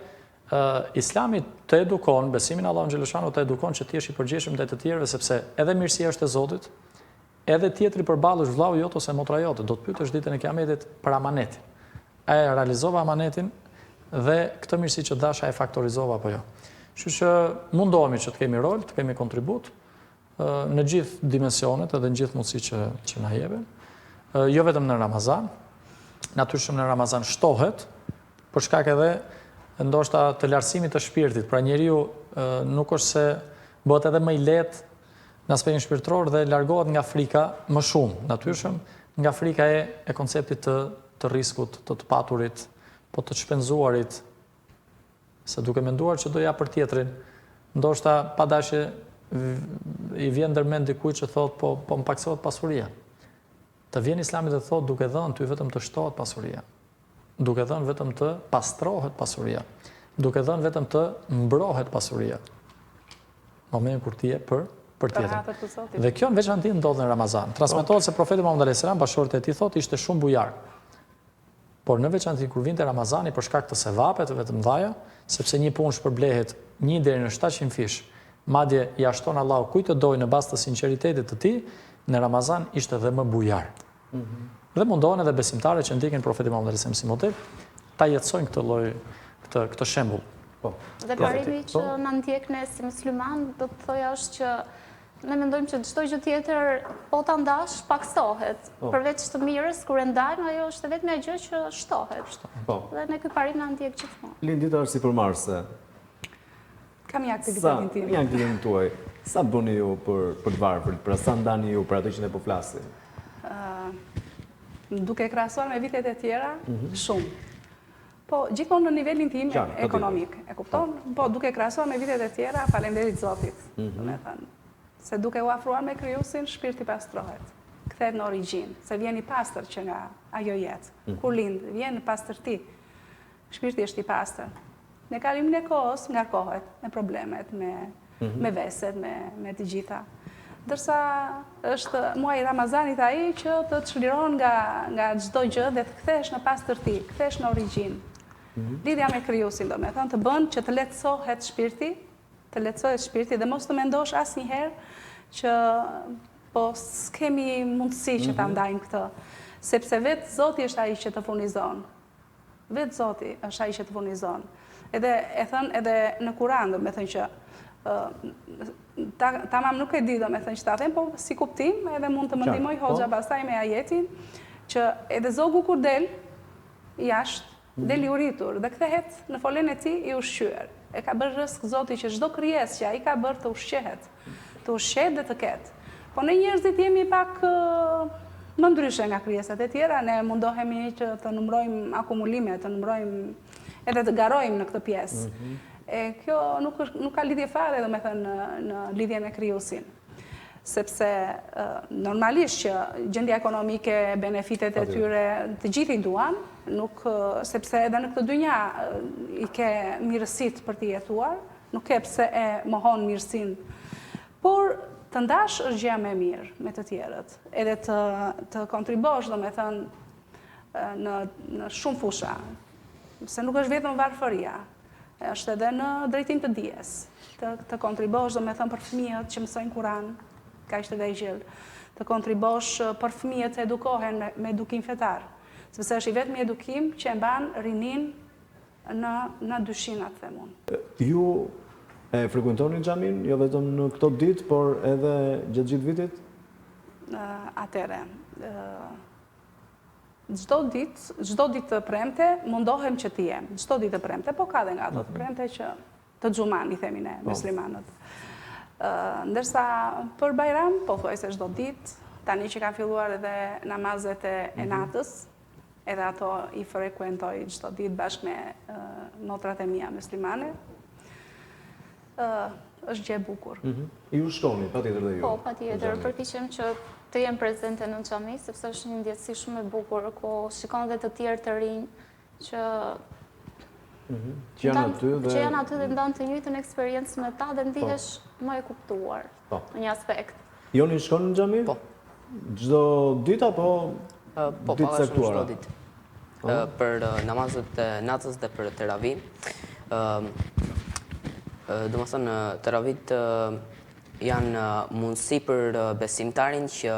ë Islami të edukon, besimi në Allahun xheleshanuhu të edukon që të jesh i përgjegjshëm ndaj të tjerëve sepse edhe mirësia është e Zotit, edhe tjetri përballë është vllau jot ose motra jote. Do të pyetesh ditën e Kiametit për amanetin. A e realizova amanetin dhe këtë mirësi që dhashë a e faktorizova apo jo. Kështu që mundohemi që të kemi rol, të kemi kontribut, në gjithë dimensionet edhe në gjithë mundësitë që, që na jepen. Jo vetëm në Ramazan, natyrshëm në Ramazan shtohet, për shkak edhe ndoshta të lartësimit të shpirtit, pra njeriu nuk është se bëhet edhe më i lehtë në aspektin shpirtëror dhe largohet nga frika më shumë, natyrshëm, nga frika e, e konceptit të, të riskut, të të paturit, po të shpenzuarit, Se duke menduar që do jap për tjetrin, ndoshta pa dashje i vjen ndërmend dikujt që thotë po po më pakësohet pasuria. Të vjen Islami dhe thotë duke dhënë ty vetëm të shtohet pasuria. Duke dhënë vetëm të pastrohet pasuria. Duke dhënë vetëm të mbrohet pasuria. Momentin kur ti jep për për tjetrin. Dhe kjo në veçanti ndodh në Ramazan. Transmetohet se profeti Muhammed alayhis salam bashkëshortja e tij thotë ishte shumë bujar. Por në veçanti kur vinte Ramazani për shkak të sevapeve të mëdhaja, sepse një punë shpërblehet një deri në 700 fish, madje ia shton Allahu kujt të dojë në bazë të sinqeritetit të tij, në Ramazan ishte dhe më bujar. Mm -hmm. Dhe mundohen edhe besimtarët që ndjekin profetin Muhammed alejhi selam si model, ta jetësojnë këtë lloj këtë këtë shembull. Po. Dhe parimi që po. na ndjek ne si musliman, do të thoja është që Ne mendojmë që çdo gjë tjetër po ta ndash pakësohet. Po. Përveç të mirës kur e ndajmë, ajo është e vetmja gjë që shtohet. Po. Dhe ne ky parim na ndjek gjithmonë. Lindita është sipërmarrëse. Kam një aktivitetin tim. Një aktivitetin tuaj. Sa bëni ju për për të varfrit? Pra sa ndani ju për atë që ne po flasim? Ë duke krahasuar me vitet e tjera, mm -hmm. shumë. Po, gjithmonë në nivelin tim ekonomik, e kupton? Po, po duke krahasuar me vitet e tjera, faleminderit Zotit, mm -hmm. domethënë. Se duke u afruar me krijuesin, shpirti pastrohet. Kthehet në origjinë, se vjen i pastër që nga ajo jetë. Mm -hmm. Kur lind, vjen në pastërti. Shpirti është i pastër. Me kalimin e kohës ngarkohet me problemet, me mm -hmm. me veset, me me të gjitha. Ndërsa është muaji i Ramazanit ai që të çliron nga nga çdo gjë dhe të kthehesh në pastërti, kthehesh në origjinë. Mhm. Lidhja me krijuesin, domethënë, të bën që të lehtësohet shpirti, të lehtësohet shpirti dhe mos të mendosh asnjëherë që po s'kemi mundësi që ta mhm. ndajmë këtë, sepse vetë Zoti është ai që të furnizon. Vetë Zoti është ai që të furnizon. Edhe e thënë edhe në Kur'an, domethënë që ta, tamam nuk e di domethënë që ta them, po si kuptim edhe mund të më ndihmojë po. hoxha pastaj me ajetin që edhe zogu kur del jashtë, mhm. del i uritur dhe kthehet në folenë e tij i ushqyer. E ka bërë rrësk Zoti që çdo krijesë që ai ka bërë të ushqehet. Të ushqehet dhe të ketë. Po ne njerëzit jemi pak më ndryshe nga krijesat e tjera, ne mundohemi që të numërojmë akumulime, të numërojmë edhe të garojmë në këtë pjesë. Mhm. E kjo nuk, është, nuk ka lidhje fare, domethënë, në, në lidhje me krijuesin. Sepse normalisht që gjendja ekonomike, benefitet e tyre, të gjithë i duan, nuk, sepse edhe në këtë dynja i ke mirësitë për të jetuar, Nuk ke pse e mohon mirësinë. Por të ndash është gjëja më e mirë me të tjerët. Edhe të të kontribosh, domethënë, në në shumë fusha. Se nuk është vetëm varfëria, është edhe në drejtim të dijes. Të të kontribosh, domethënë, për fëmijët që mësojnë Kur'an, kaq të vegjël. Të kontribosh për fëmijët të edukohen me, me edukim fetar. Sepse është i vetmi edukim që e mban rininë në në dy shina të them unë. Ju e frekuentoni xhaminë, jo vetëm në këto ditë, por edhe gjatë gjithë vitit? Atëherë, çdo ditë, çdo ditë të premte mundohem që të jem, çdo ditë të premte, po ka dhe nga ato të mhm. premte që të xhuman i themi ne, po. muslimanët. Ndërsa për Bajram, pothuajse çdo ditë, tani që kanë filluar edhe namazet e mhm. natës, Edhe ato i frekuentoj çdo ditë bashkë me motrat e mia muslimane. Ë është gjë e bukur. Mhm. Ju shkoni patjetër dhe ju. Po, patjetër, përpiqem që të jem prezente në xhami, sepse është një ndjesi shumë e bukur ku shikon dhe të tjerë të rinj që mhm. që janë aty dhe që janë aty dhe ndan të njëjtën eksperiencë me ta dhe ndihesh po. më e kuptuar po. në një aspekt. Joni shkon në xhami? Po. Çdo ditë apo po, ditë të caktuara? Çdo ditë. Po. Për namazet e natës dhe për teravi. Domethënë teravit janë mundësi për besimtarin që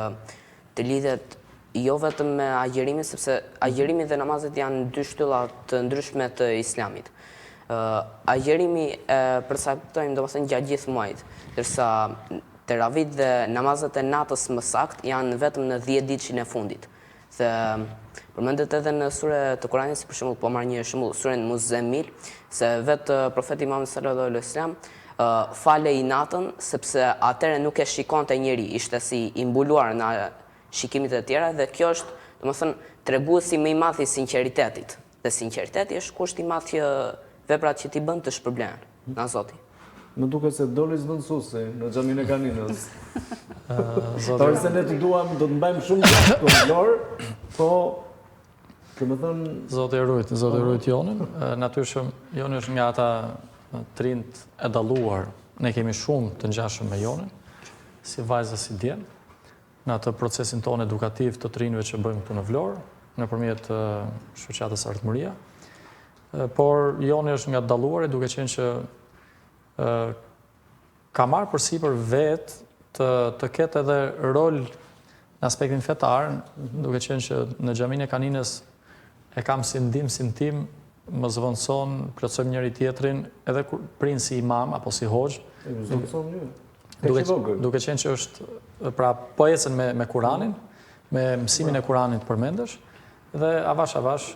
të lidhet jo vetëm me agjerimin, sepse agjërimi dhe namazet janë dy shtylla të ndryshme të islamit. Agjërimi e përcaktojmë domethënë gjatë gjithë muajit, ndërsa teravit dhe namazet e natës më saktë janë vetëm në 10 ditëshin e fundit. Dhe përmendet edhe në sure të Kuranit, si për shembull po marr një shembull suren Muzammil, se vetë profeti Muhammed sallallahu alaihi wasallam falej natën sepse atëherë nuk e shikonte njeri, ishte si i mbuluar nga shikimet e tjera dhe kjo është, domethënë, treguesi më i madh i sinqeritetit. Dhe sinqeriteti është kusht i madh që veprat që ti bën të shpërblehen nga Zoti. Më duket se doli zëvendësuesi në xhaminë e Kaninës. Zoti, se ne të duam, do të mbajmë shumë gjatë këtu në Vlorë, po domethënë Zoti e rujt, Zoti e po. rujt Jonin. Natyrshëm Joni është nga ata të rinjtë e dalluar. Ne kemi shumë të ngjashëm me Jonin, si vajza si djem. Në atë procesin tonë edukativ të të rinjve që bëjmë këtu në Vlorë, nëpërmjet shoqatës Ardhmëria. Por Joni është nga të dalluarit duke qenë që ka marrë përsipër vetë të të ketë edhe rol në aspektin fetar, duke qenë që në xhaminë e Kaninës e kam si ndihmësin tim, më zëvendëson, plotësojmë njëri tjetrin, edhe kur prin si imam apo si hoxhë. E zëvendëson ju. Duke, duke qenë që është, pra, po ecën me, me Kuranin, me mësimin e Kuranit përmendësh, Dhe avash avash,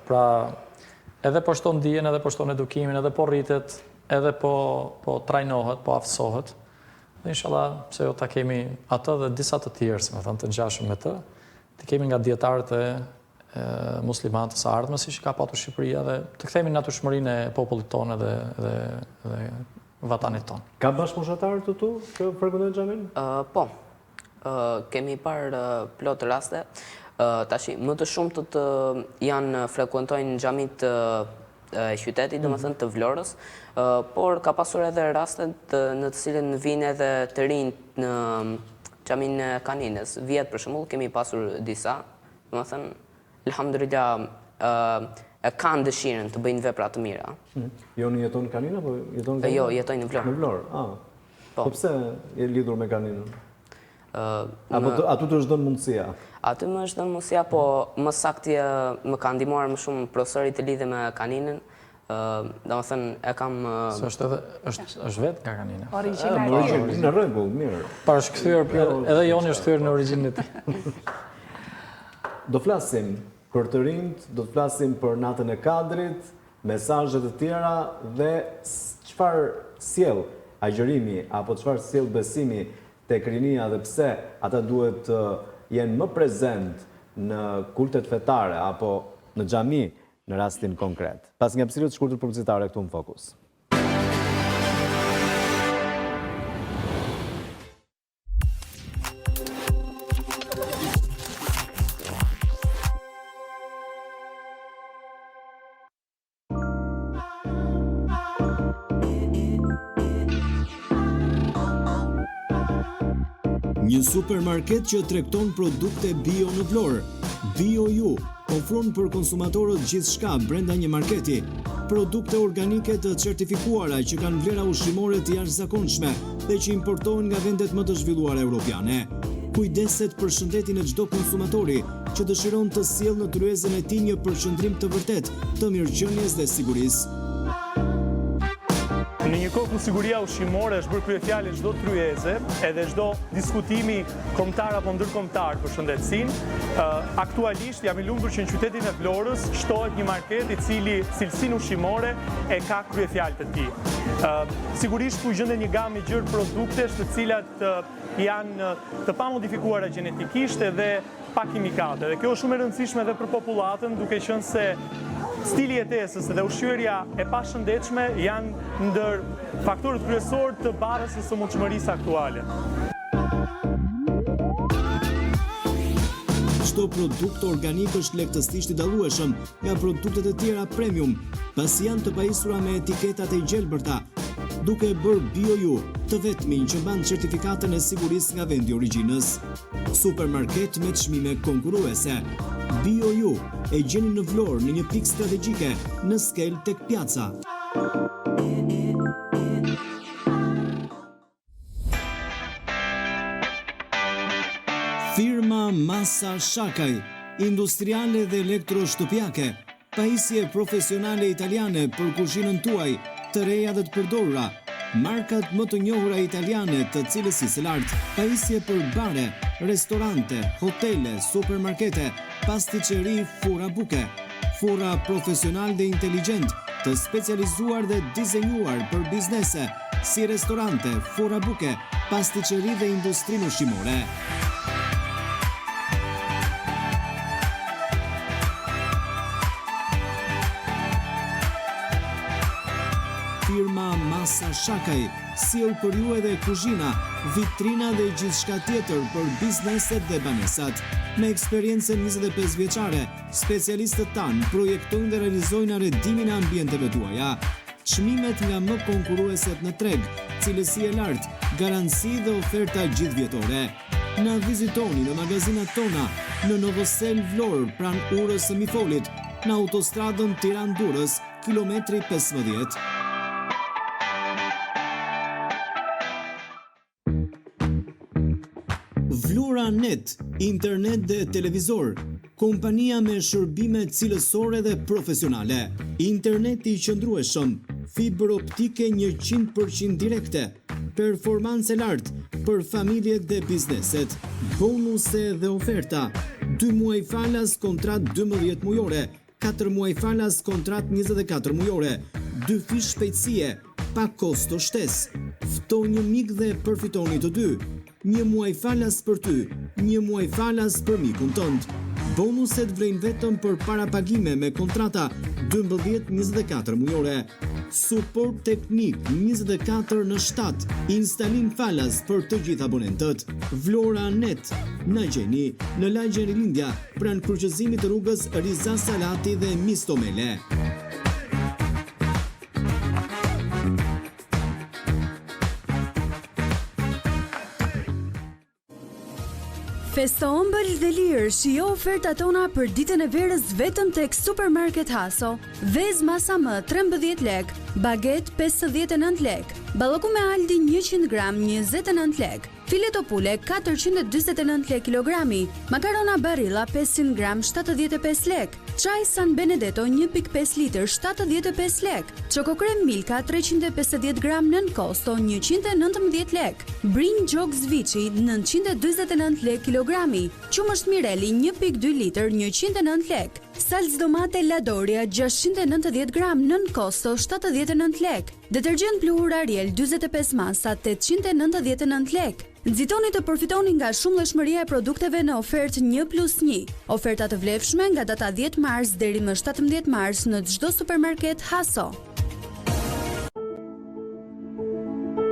pra edhe po shton dijen, edhe po shton edukimin, edhe po rritet, edhe po po trajnohet, po aftësohet. Dhe inshallah, pse jo ta kemi atë dhe disa të tjerë, si me thënë, të ngjashëm me të, të kemi nga dijetarët e muslimanë të së ardhmes, siç ka patur Shqipëria dhe të kthehemi në natyrshmërinë e popullit tonë dhe dhe dhe vatanit tonë. Ka bashkëmoshatarë të tu që frekuentojnë xhaminë? Po. Kemi parë plot raste. Tashi, më të shumtët janë frekuentojnë xhamitë. qytetit, domethënë të Vlorës, por ka pasur edhe raste në të cilën vijnë edhe të rinjtë në xhaminë e Kaninës. Vjet për shembull kemi pasur disa, domethënë elhamdulilah e kanë dëshirën të bëjnë vepra të mira. Joni jeton në Kaninë apo jeton në Vlorë? Jo, jetoj në Vlorë. Në Vlorë, ah. Po. Po pse je lidhur me Kaninën? Apo aty të është dhënë mundësia? Aty më është dhënë mundësia, po më saktë më ka ndihmuar më shumë profesori të lidhem me Kaninën. Domethënë, e kam... Se është edhe, është, është vetë nga Kanina. Origjinal. Origjinal, në rregull, mirë. Pa është kthyer, edhe Joni është kthyer në origjinën e tij. Do flasim për të rinjtë, do të flasim për natën e Kadrit, mesazhe të tjera dhe çfarë sjell agjërimi apo çfarë sjell besimi tek rinia dhe pse ata duhet të jenë më prezent në kultet fetare apo në xhami në rastin konkret. Pas një hapësire të shkurtër publicitare këtu në Fokus. Një supermarket që tregton produkte bio në Vlorë. Bio Ju ofron për konsumatorët gjithçka brenda një marketi. Produkte organike të certifikuara që kanë vlera ushqimore të jashtëzakonshme dhe që importohen nga vendet më të zhvilluara europiane. Kujdeset për shëndetin e çdo konsumatori që dëshiron të sjellë në tryezën e tij një përqendrim të vërtetë të mirëqenies dhe sigurisë. Në një kohë ku siguria ushqimore është bërë kryefjalë e çdo tryeze, edhe çdo diskutimi kombëtar apo ndërkombëtar për shëndetësinë, aktualisht jam i lumtur që në qytetin e Vlorës shtohet një market i cili cilësinë ushqimore e ka kryefjalë të tij. Sigurisht ku gjendet një gamë e gjerë produktesh të cilat janë të pamodifikuara gjenetikisht edhe pa kimikate. Dhe kjo është shumë e rëndësishme edhe për popullatën, duke qenë se stili i jetesës dhe ushqyerja e pashëndetshme janë ndër faktorët kryesorë të barrës së sëmundshmërisë aktuale. Çdo produkt organik është lehtësisht i dallueshëm nga produktet e tjera premium, pasi janë të pajisura me etiketat e gjelbërta, duke e bërë BioJu të vetmin që mban certifikatën e sigurisë nga vendi i origjinës. Supermarket me çmime konkurruese. BioJu e gjeni në Vlorë në një pikë strategjike në Skelë tek Piaca. Firma Masa Shakaj, industriale dhe elektroshtëpiake, pajisje profesionale italiane për kuzhinën tuaj, të reja dhe të përdorura, markat më të njohura italiane të cilësisë së lartë, pajisje për bare, restorante, hotele, supermarkete, pastiçeri, furra buke. Furra profesionalë dhe inteligjentë, të specializuar dhe dizenjuar për biznese, si restorante, furra buke, pastiçeri dhe industrinë ushqimore. Firma Masa Shakaj sjell për ju edhe kuzhina, vitrina dhe gjithçka tjetër për bizneset dhe banesat. Me eksperiencën 25 vjeçare, Specialistët tanë projektojnë dhe realizojnë arredimin e ambienteve tuaja. Çmimet nga më konkurrueset në treg, cilësi e lartë, garanci dhe oferta gjithëvjetore. Na vizitoni në magazinat tona në Novoselë Vlorë pranë Urës së Mifolit, në autostradën Tiranë-Durrës, kilometri 15. Vlora Net, internet dhe televizor, kompania me shërbime cilësore dhe profesionale. Internet i qëndrueshëm, fibër optike 100% direkte, performancë e lartë për familjet dhe bizneset, bonuse dhe oferta, 2 muaj falas kontratë 12 mujore, 4 muaj falas kontratë 24 mujore, dyfish shpejtësie, pa kosto shtesë. Fto një mik dhe përfitoni të dy. Një muaj falas për ty, një muaj falas për mikun tënd. Bonuset vlejnë vetëm për parapagime me kontrata 12-24 mujore. Suport teknik 24 në 7, instalim falas për të gjithë abonentët. Vlora Net, na gjeni në lagjen Rilindja, pranë kryqëzimit të rrugës Riza Salati dhe Misto Mele. Festo ëmbël dhe lirë, shijo ofertat tona për ditën e verës vetëm tek Supermarket Haso. Vezë masa M 13 lekë, baget 59 lekë, ballokume Aldi 100 gram 29 lekë, fileto pule 449 lekë kilogrami, makarona Barilla 500 gram 75 lekë, çaj San Benedetto 1.5 litër 75 lekë, Çokokrem Milka 350 gram nën kosto 119 lekë, Brinjë gjoks viçi 949 lekë kilogrami, qumësht Mireli 1.2 litër 109 lekë, salcë domate Ladoria 690 gram nën kosto 79 lekë, detergjent pluhur Ariel 45 masa 899 lekë. Nxitoni të përfitoni nga shumëllojshmëria e produkteve në ofertë një plus një. Oferta të vlefshme nga data 10 mars deri më 17 mars në çdo supermarket Haso.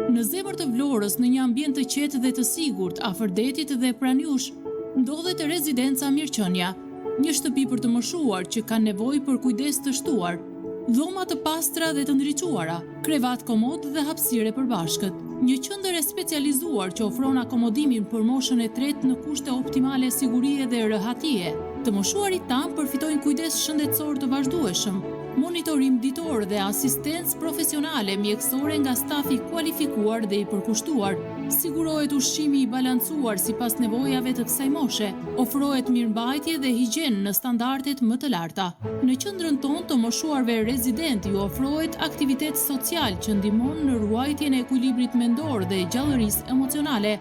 Në zemër të Vlorës, në një ambient të qetë dhe të sigurt, afër detit dhe pranë jush, ndodhet rezidenca Mirëqenia, një shtëpi për të moshuar që kanë nevojë për kujdes të shtuar. Dhoma të pastra dhe të ndriçuara, krevat komod dhe hapësirë e përbashkët. Një qendër e specializuar që ofron akomodimin për moshën e tretë në kushte optimale sigurie dhe rehatie. Të moshuarit tanë përfitojnë kujdes shëndetësor të vazhdueshëm, monitorim ditor dhe asistencë profesionale mjekësore nga stafi i kualifikuar dhe i përkushtuar. Sigurohet ushqimi i balancuar sipas nevojave të kësaj moshe, ofrohet mirëmbajtje dhe higjenë në standardet më të larta. Në qendrën tonë të moshuarve rezidentë ju ofrohet aktivitet social që ndihmon në ruajtjen e ekuilibrit mendor dhe gjallërisë emocionale,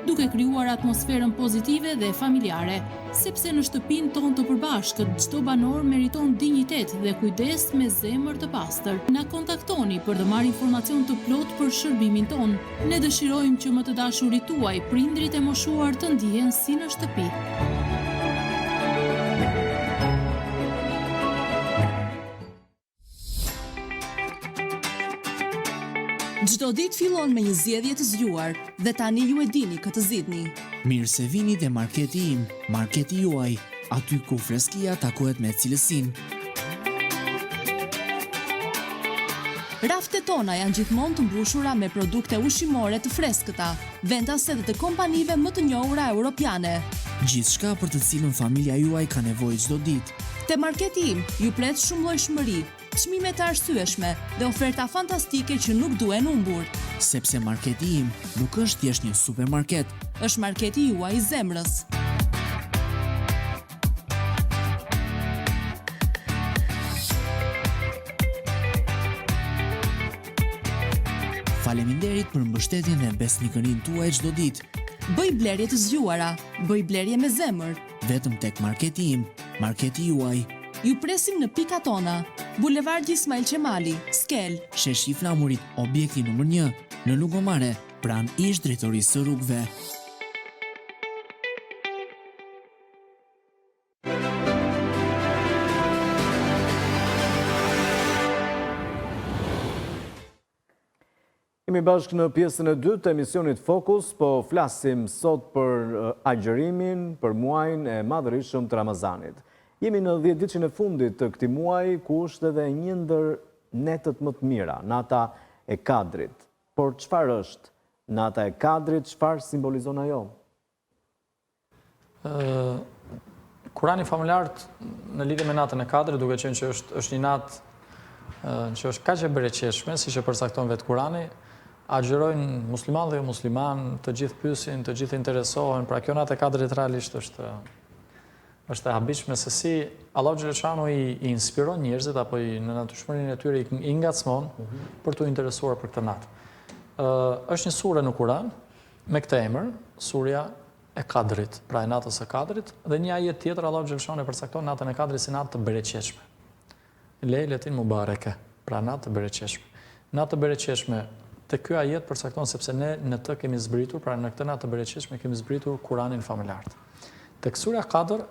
duke krijuar atmosferën pozitive dhe familjare. Sepse në shtëpinë tonë të përbashkët, çdo banor meriton dinjitet dhe kujdes me zemër të pastër. Na kontaktoni për të marrë informacion të plotë për shërbimin tonë. Ne dëshirojmë që më të dashurit tuaj, prindërit e moshuar të ndihen si në shtëpi. Çdo ditë fillon me një zgjedhje të zgjuar dhe tani ju e dini kë të zgjidhni. Mirë se vini te marketi im, marketi juaj, aty ku freskia takohet me cilësinë. Raftet tona janë gjithmonë të mbushura me produkte ushqimore të freskëta, vendase dhe të kompanive më të njohura europiane. Gjithçka për të cilën familja juaj ka nevojë çdo ditë. Te marketi im ju pret shumëllojshmëri, çmime të arsyeshme dhe oferta fantastike që nuk duhen humbur. Sepse marketi im nuk është thjesht një supermarket. Është marketi juaj i zemrës. Faleminderit për mbështetjen dhe besnikërinë tuaj çdo ditë. Bëj blerje të zgjuara, bëj blerje me zemër. Vetëm tek marketi im, marketi juaj. Ju presim në pikat tona. Bulevardi Ismail Qemali, Skelë. Sheshi i Flamurit, objekti numër 1, në Lungomare, pranë ish drejtorisë së rrugëve. Jemi bashkë në pjesën e dytë të emisionit Fokus, po flasim sot për agjërimin, për muajin e madhërishëm të Ramazanit. Jemi në 10 ditëshin e fundit të këtij muaji, ku është edhe një ndër netët më të mira, nata e Kadrit. Por çfarë është nata e Kadrit, çfarë simbolizon ajo? Kurani famëlartë në lidhje me natën e Kadrit, duke qenë që është, është një natë që është kaq e bereqetshme, siç e përcakton vetë Kurani, agjërojnë muslimanë dhe jo muslimanë, të gjithë pyesin, të gjithë interesohen, pra kjo natë e Kadrit realisht është është e habitshme se si Allahu xheleshanuhu i, i inspiron njerëzit apo i në natyrshmërinë e tyre i, i ngacmon mm -hmm. për t'u interesuar për këtë natë. Ë është një sure në Kuran me këtë emër, surja e Kadrit, pra e natës së Kadrit, dhe një ajet tjetër Allahu xheleshanuhu e përcakton natën e Kadrit si natë të bereqetshme. Lejletin mubareke, pra natë të bereqetshme. Natë të bereqetshme te ky ajet përcakton sepse ne në të kemi zbritur, pra në këtë natë të bereqetshme kemi zbritur Kuranin famëlartë. Tek surja Kadr,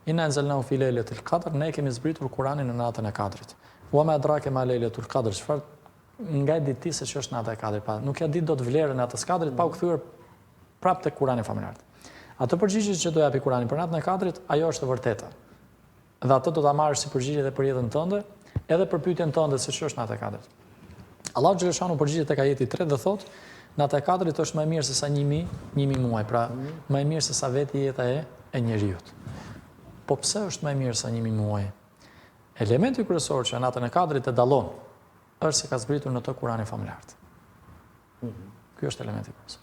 Inna enzelnahu fi lejletil Kadr, ne kemi zbritur Kuranin në natën e Kadrit. Wa ma adrake ma lejletul Kadr, çfarë nga e di ti se ç'është nata e Kadrit, pa nuk ja di dot vlerën e natës Kadrit pa u kthyer prapë tek Kurani famëlartë. Atë përgjigje që do japi Kurani për natën e Kadrit, ajo është e vërteta. Dhe atë do ta marrësh si përgjigje edhe për jetën tënde, edhe për pyetjen tënde se ç'është nata e Kadrit. Allahu xheleshanuhu përgjigjet tek ajeti i tretë dhe thotë: Nata e Kadrit është më e mirë se sa 1000, 1000 muaj, pra mhm. më e mirë se sa vetë jeta e e njeriut. Po pse është më e mirë se 1000 muaj? Elementi kryesor që natën e Kadrit e dallon është se ka zbritur në të Kurani Famëlartë. Mhm. Ky është elementi kryesor.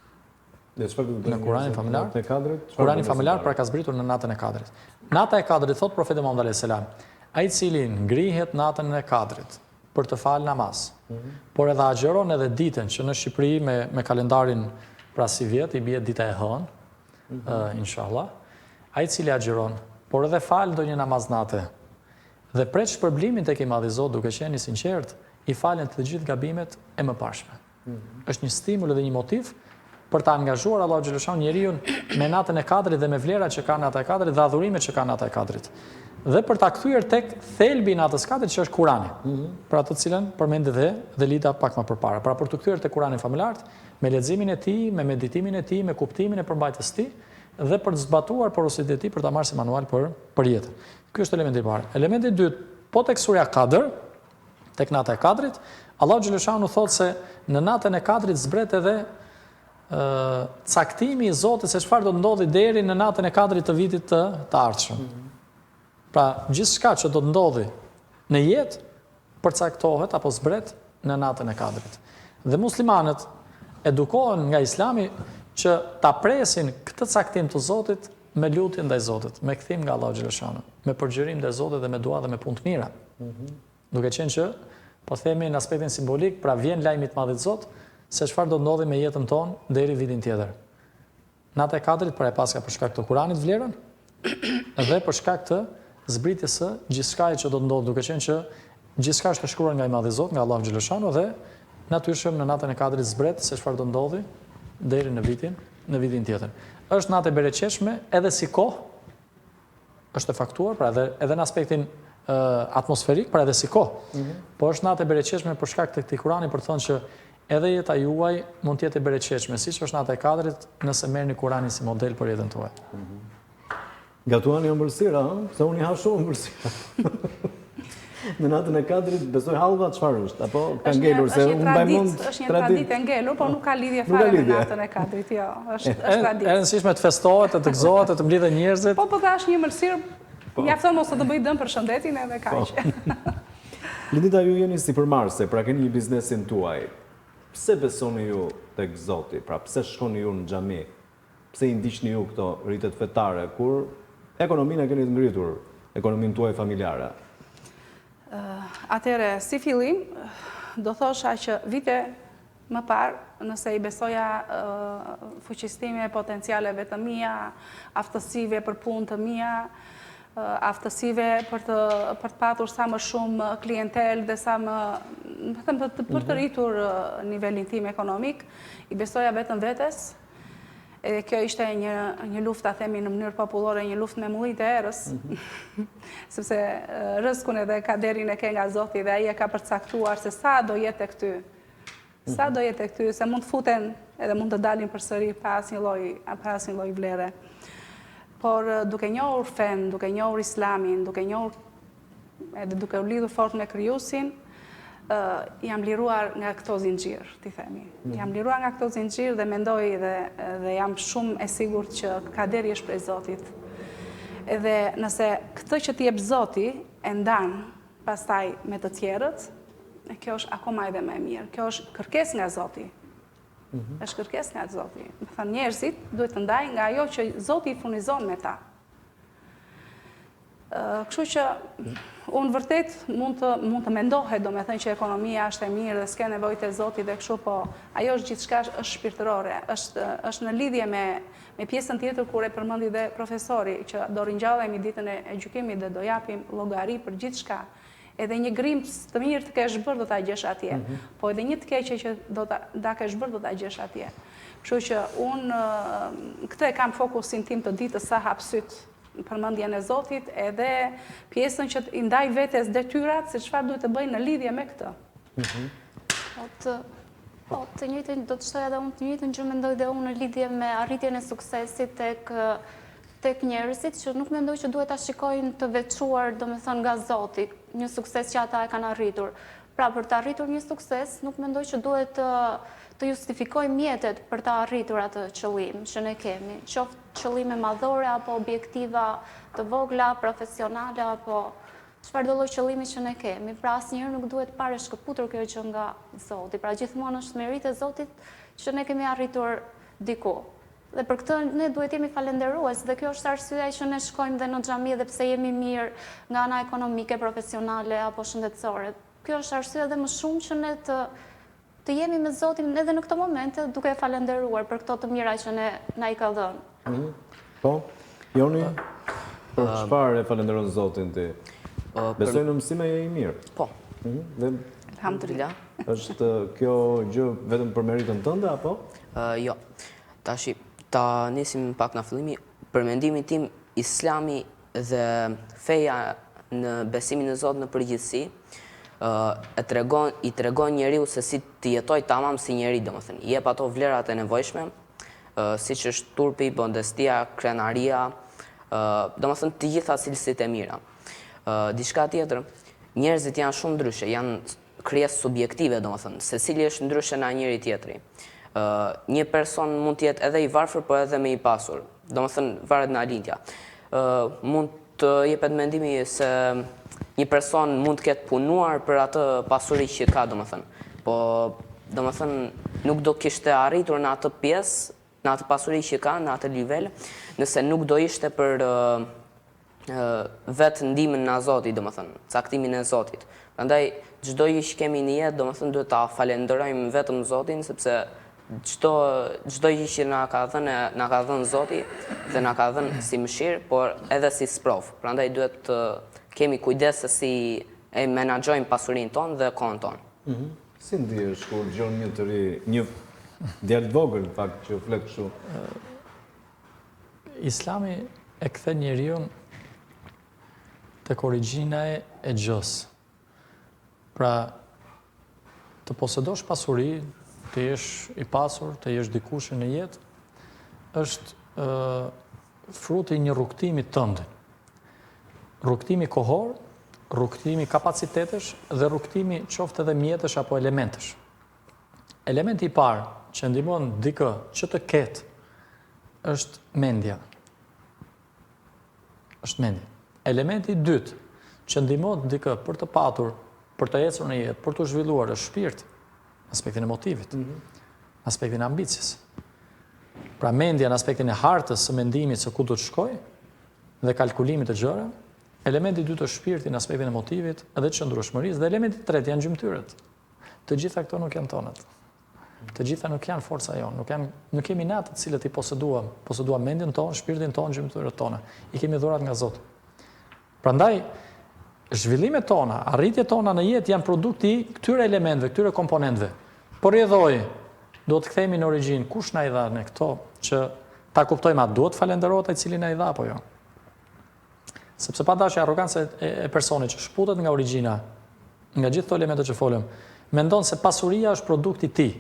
Dhe çfarë do të bëjmë? Në Kuranin Famëlartë, e Kadrit? Kurani Famëlartë pra ka zbritur në natën e Kadrit. Nata e Kadrit thotë profeti Muhammed alayhis salam, ai i cili ngrihet natën e Kadrit për të falë namaz, mm -hmm. por edhe agjëron edhe ditën që në Shqipëri me me kalendarin pra sivjet i bie dita e hënë, mm -hmm. uh, inshallah. Ai i cili agjëron, por edhe fal ndonjë namaz nate dhe pret shpërblimin tek i Madhi Zot duke qenë i sinqertë, i falen të gjithë gabimet e mëparshme. Është një stimul dhe një motiv për ta angazhuar Allahu xheleshanuhu njeriun me natën e Kadrit dhe me vlerat që ka nata e Kadrit dhe adhurimet që ka nata e Kadrit. Dhe për ta kthyer tek thelbi i natës Kadrit që është Kurani. Mm -hmm. Pra të cilën përmendi dhe dhe Lida pak më përpara. Pra për t'u kthyer tek Kurani famëlartë, me leximin e tij, me meditimin e tij, me kuptimin e përmbajtjes së tij dhe për të zbatuar porositë e tij për ta marrë si manual për për jetën. Ky është elementi i parë. Elementi i dytë, po tek surja Kadr, Tek nata e Kadrit, Allahu xheleshanuhu thotë se në natën e Kadrit zbret edhe caktimi i Zotit se çfarë do të ndodhi deri në natën e Kadrit të vitit të, të ardhshëm. Mm -hmm. Pra, gjithçka që do të ndodhi në jetë përcaktohet apo zbret në natën e Kadrit. Dhe muslimanët edukohen nga Islami që ta presin këtë caktim të Zotit me lutje ndaj Zotit, me kthim nga Allahu xheleshanuhu, me përgjërim ndaj Zotit dhe me dua dhe me punë të mira. Mm -hmm. Duke qenë që, po themi në aspektin simbolik, pra vjen lajmi i të Madhit Zot, se çfarë do të ndodhi me jetën tonë deri vitin tjetër. Nata e Kadrit pra e paska për shkak të Kuranit vlerën dhe për shkak të zbritjes së gjithçkaje që do të ndodhë, duke qenë që gjithçka është e shkruar nga i Madhi Zot, nga Allahu xheleshanuhu dhe natyrshëm në natën e Kadrit zbret se çfarë do ndodhi deri në vitin në vitin tjetër. Është natë e bereqetshme edhe si kohë, është e faktuar, pra edhe edhe në aspektin atmosferik, pra edhe si kohë. Mm -hmm. Po është natë e bereqetshme për shkak të këtij Kurani për të thënë që edhe jeta juaj mund të jetë e bereqetshme, siç është nata e Kadrit, nëse merrni Kuranin si model për jetën tuaj. Mm -hmm. Gatuani ëmbëlsira, ëh? Se unë i ha shumë ëmbëlsira. Në natën e Kadrit, besoj hallva çfarë është, apo ka ngelur, se unë mbaj mend Është një traditë e ngelur, por nuk ka lidhje fare me natën e Kadrit, jo, është traditë. E rëndësishme të festohet, të gëzohet, të mblidhen njerëzit. Po, po, dhe është një ëmbëlsirë, po. mjafton mos të të bëjë dëm për shëndetin edhe kaq. Po. Lindita, ju jeni sipërmarrëse, pra keni një biznesin tuaj. Pse besoni ju tek Zoti, pra pse shkoni ju në xhami? Pse i ndiqni ju këto ritet fetare, kur ekonominë e keni të ngritur, ekonominë tuaj familjare? Atëherë, si fillim, do thosha që vite më parë, nëse i besoja fuqisë time, potencialeve të mia, aftësive për punë të mia, aftësive për të për të patur sa më shumë klientelë dhe sa më, më them për të, për të mhm. rritur nivelin tim ekonomik, i besoja vetëm vetes, Edhe kjo ishte një, një luftë, ta themi në mënyrë popullore, një luftë me mullinjtë e erës, mm -hmm. sepse rrëzkun edhe kaderin e ke nga Zoti dhe ai e ka përcaktuar se sa do jetë tek ty. Sa mhm. do jetë tek ty, se mund të futen edhe mund të dalin përsëri pa asnjë lloj, pa asnjë lloj vlere. Por duke njohur fenë, duke njohur islamin, duke njohur edhe duke u lidhur fort me krijuesin, jam liruar nga këto zinxhirë, t'i themi. Mm. Jam liruar nga këto zinxhirë dhe mendoj dhe, dhe jam shumë e sigurt që kaderi është prej Zotit. Edhe nëse këtë që të jep Zoti e ndan pastaj me të tjerët, kjo është akoma edhe më e mirë. Kjo është kërkesë nga Zoti. Mm -hmm. Është kërkesë nga Zoti. Me thënë njerëzit duhet të ndajnë nga ajo që Zoti i furnizon me ta. Kështu që unë vërtet mund të mund të mendohet, domethënë që ekonomia është e mirë dhe s'ke nevojë te Zoti dhe kështu, po ajo është gjithçka është shpirtërore, është është në lidhje me me pjesën tjetër kur e përmendi dhe profesori që do ringjallemi ditën e, e gjykimit dhe do japim llogari për gjithçka. Edhe një grimcë të mirë të kesh bërë do ta gjesh atje, mm -hmm. po edhe një të keqe që do ta da kesh bërë do ta gjesh atje. Kështu që unë këtë e kam fokusin tim të ditës sa hap sytë përmendjen e Zotit edhe pjesën që i ndaj vetes detyrat se çfarë duhet të bëj në lidhje me këtë. Mhm. Po të po të njëjtën do të shtoja edhe unë të njëjtën gjë mendoj dhe unë në lidhje me arritjen e suksesit tek. tek njerëzit që nuk mendoj që duhet ta shikojnë të veçuar, domethënë nga Zoti, një sukses që ata e kanë arritur. Pra për të arritur një sukses, nuk mendoj që duhet të të justifikojmë mjetet për të arritur atë qëllim që ne kemi, qoftë qëllime madhore apo objektiva të vogla, profesionale apo çfarëdo lloj qëllimi që ne kemi. Pra asnjëherë nuk duhet parë e shkëputur kjo gjë nga Zoti. Pra gjithmonë është meritë e Zotit që ne kemi arritur diku. Dhe për këtë ne duhet jemi falënderues dhe kjo është arsyeja që ne shkojmë dhe në xhami edhe pse jemi mirë nga ana ekonomike, profesionale apo shëndetësore. Kjo është arsyeja dhe më shumë që ne të të jemi me Zotin edhe në këto momente duke e falënderuar për këto të mira që ne na i ka dhënë. Mhm. Po, Joni, për çfarë e falënderon Zotin ti? Besoj në mësime je i mirë. Po. Mhm. Dhe Alhamdulillah. Është kjo gjë vetëm për meritën tënde apo? Jo. Tashi, ta nisim pak nga fillimi, për mendimin tim, islami dhe feja në besimin në Zot në përgjithësi, e tregon, i tregon njeriut se si të jetojë tamam si njeri, domethënë, i jep ato vlerat e nevojshme, siç është turpi, modestia, krenaria, domethënë të gjitha cilësitë e mira. Diçka tjetër, njerëzit janë shumë ndryshe, janë krijesë subjektive, domethënë, secili është ndryshe nga njëri tjetri. Ë një person mund të jetë edhe i varfër, po edhe më i pasur. Domethënë, varet nga lindja. Ë mund të jepet mendimi se një person mund të ketë punuar për atë pasuri që ka, domethënë. Po, domethënë, nuk do kishte arritur në atë pjesë, në atë pasuri që ka, në atë nivel, nëse nuk do ishte për vetë ndihmën nga Zoti, domethënë, caktimin e Zotit. Prandaj çdo gjë që kemi në jetë, domethënë duhet ta falënderojmë vetëm Zotin, sepse çdo çdo gjë që na ka dhënë, na ka dhënë Zoti dhe na ka dhënë si mëshirë, por edhe si sprovë. Prandaj duhet të kemi kujdes se si e menaxhojmë pasurinë tonë dhe kohën tonë. Mm -hmm. Si ndihesh kur dëgjon një të ri, një djalë të vogël në fakt që flet kështu? Islami e kthen njeriun tek origjina e gjësë. Pra, të posedosh pasuri, të jesh i pasur, të jesh dikush në jetë, është fruti i një rrugëtimi tëndin. Rrugëtimi kohor, rrugëtimi kapacitetesh dhe rrugëtimi qoftë edhe mjetesh apo elementesh. Elementi i parë që ndihmon dikë që të ketë është mendja. Është mendja. Elementi i dytë që ndihmon dikë për të patur, për të ecur në jetë, për t'u zhvilluar është shpirti, në aspektin e motivit, mm -hmm. në aspektin e ambicies. Pra mendja në aspektin e hartës së mendimit se ku do të shkojë dhe kalkulimit të gjërave, elementi i dytë është shpirti në aspektin e motivit dhe qëndrueshmërisë dhe elementi i tretë janë gjymtyrët. Të gjitha këto nuk janë tonat. Të gjitha nuk janë forca jonë, nuk janë nuk jemi ne të cilët i poseduam, poseduam mendjen tonë, shpirtin tonë, gjymtyrët tona. I kemi dhuratë nga Zoti. Prandaj zhvillimet tona, arritjet tona në jetë janë produkti i këtyre elementëve, këtyre komponentëve. Por rrjedhojë, duhet të kthehemi në origjinë, kush na i dha ne këto që ta kuptojmë a duhet falënderohet ai i cili na i dha apo jo. Sepse pa dashje arroganca e personit që shkëputet nga origjina, nga gjithë këto elemente që folëm, mendon se pasuria është produkti i tij.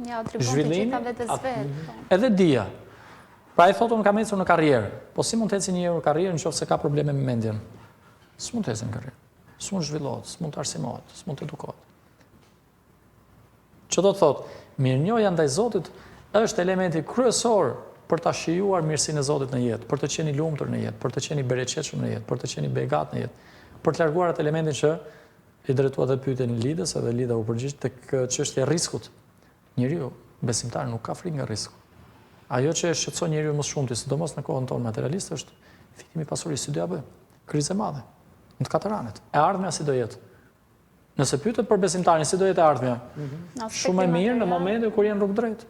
Ia atribuon të gjitha vetes vet. Po. Edhe dija. Pra ai thotë unë kam ecur në karrierë. Po si mund të ecë një njeri në karrierë në qoftë se ka probleme me mendjen? S'mund të ecë në karrierë. S'mund të zhvillohet, s'mund të arsimohet, s'mund të edukohet. Që do të thotë, mirënjohja ndaj Zotit është elementi kryesor për ta shijuar mirësinë e Zotit në jetë, për të qenë i lumtur në jetë, për të qenë i bereqetshëm në jetë, për të qenë i begatë në jetë, për të larguar atë elementin që i drejtuat dhe pyetjen Lidës edhe Lida u përgjigj tek çështja e riskut. Njeriu besimtar nuk ka frikë nga risku. Ajo që e shqetëson njeriun më së shumti, sidomos në kohën tonë materialiste, është fitimi i pasurisë, si do ja bëjmë? Krizë e madhe. Në të katër anët. E ardhmja si do jetë? Nëse pyetet për besimtarin si do jetë e ardhmja, mhm. shumë e mirë në momentin kur je në rrugë drejt.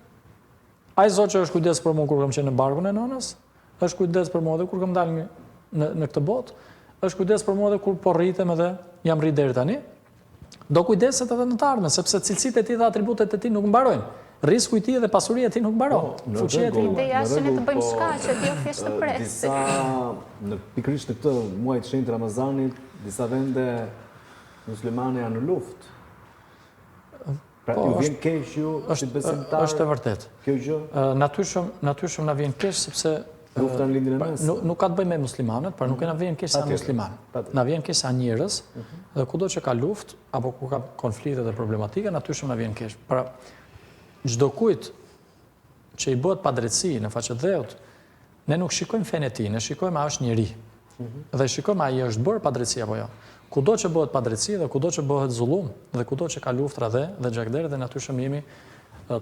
Ai Zot që është kujdes për mua kur kam qenë në barkun e nënës, është kujdes për mua edhe kur kam dalë në në, në këtë botë, është kujdes për mua edhe kur po rritem edhe jam rrit deri tani. Do kujdeset edhe në të ardhmen, sepse cilësitë e tij dhe atributet e tij nuk mbarojnë. Risku i tij dhe pasuria e tij nuk mbaron. Po, Fuqia e tij nuk mbaron. Ideja është që ne të bëjmë po, shkaqet, jo thjesht të presim. Disa në pikërisht në këtë muaj të shenjtë të Ramazanit, disa vende Muslimane janë në luftë. Pra, po, ju vjen keq ju si besimtar? Është e vërtetë. Kjo gjë? Natyrshëm, natyrshëm na vjen keq sepse. Lufta në Lindjen e Mesme. Nuk, nuk ka të bëjë me muslimanët, por nuk e na vjen keq se janë muslimanë. Na vjen keq se janë njerëz mhm. dhe kudo që ka luftë apo ku ka konflikte dhe problematika, natyrshëm na vjen keq. Pra, çdokujt që i bëhet padrejtësi në faqe të dheut, ne nuk shikojmë fenë e tij, ne shikojmë a është njeri. Mhm. Dhe shikojmë a i është bërë padrejtësi apo jo. Kudo që bëhet padrejtësi dhe kudo që bëhet zullum dhe kudo që ka luftra dhe dhe gjakderdhje, natyrshëm jemi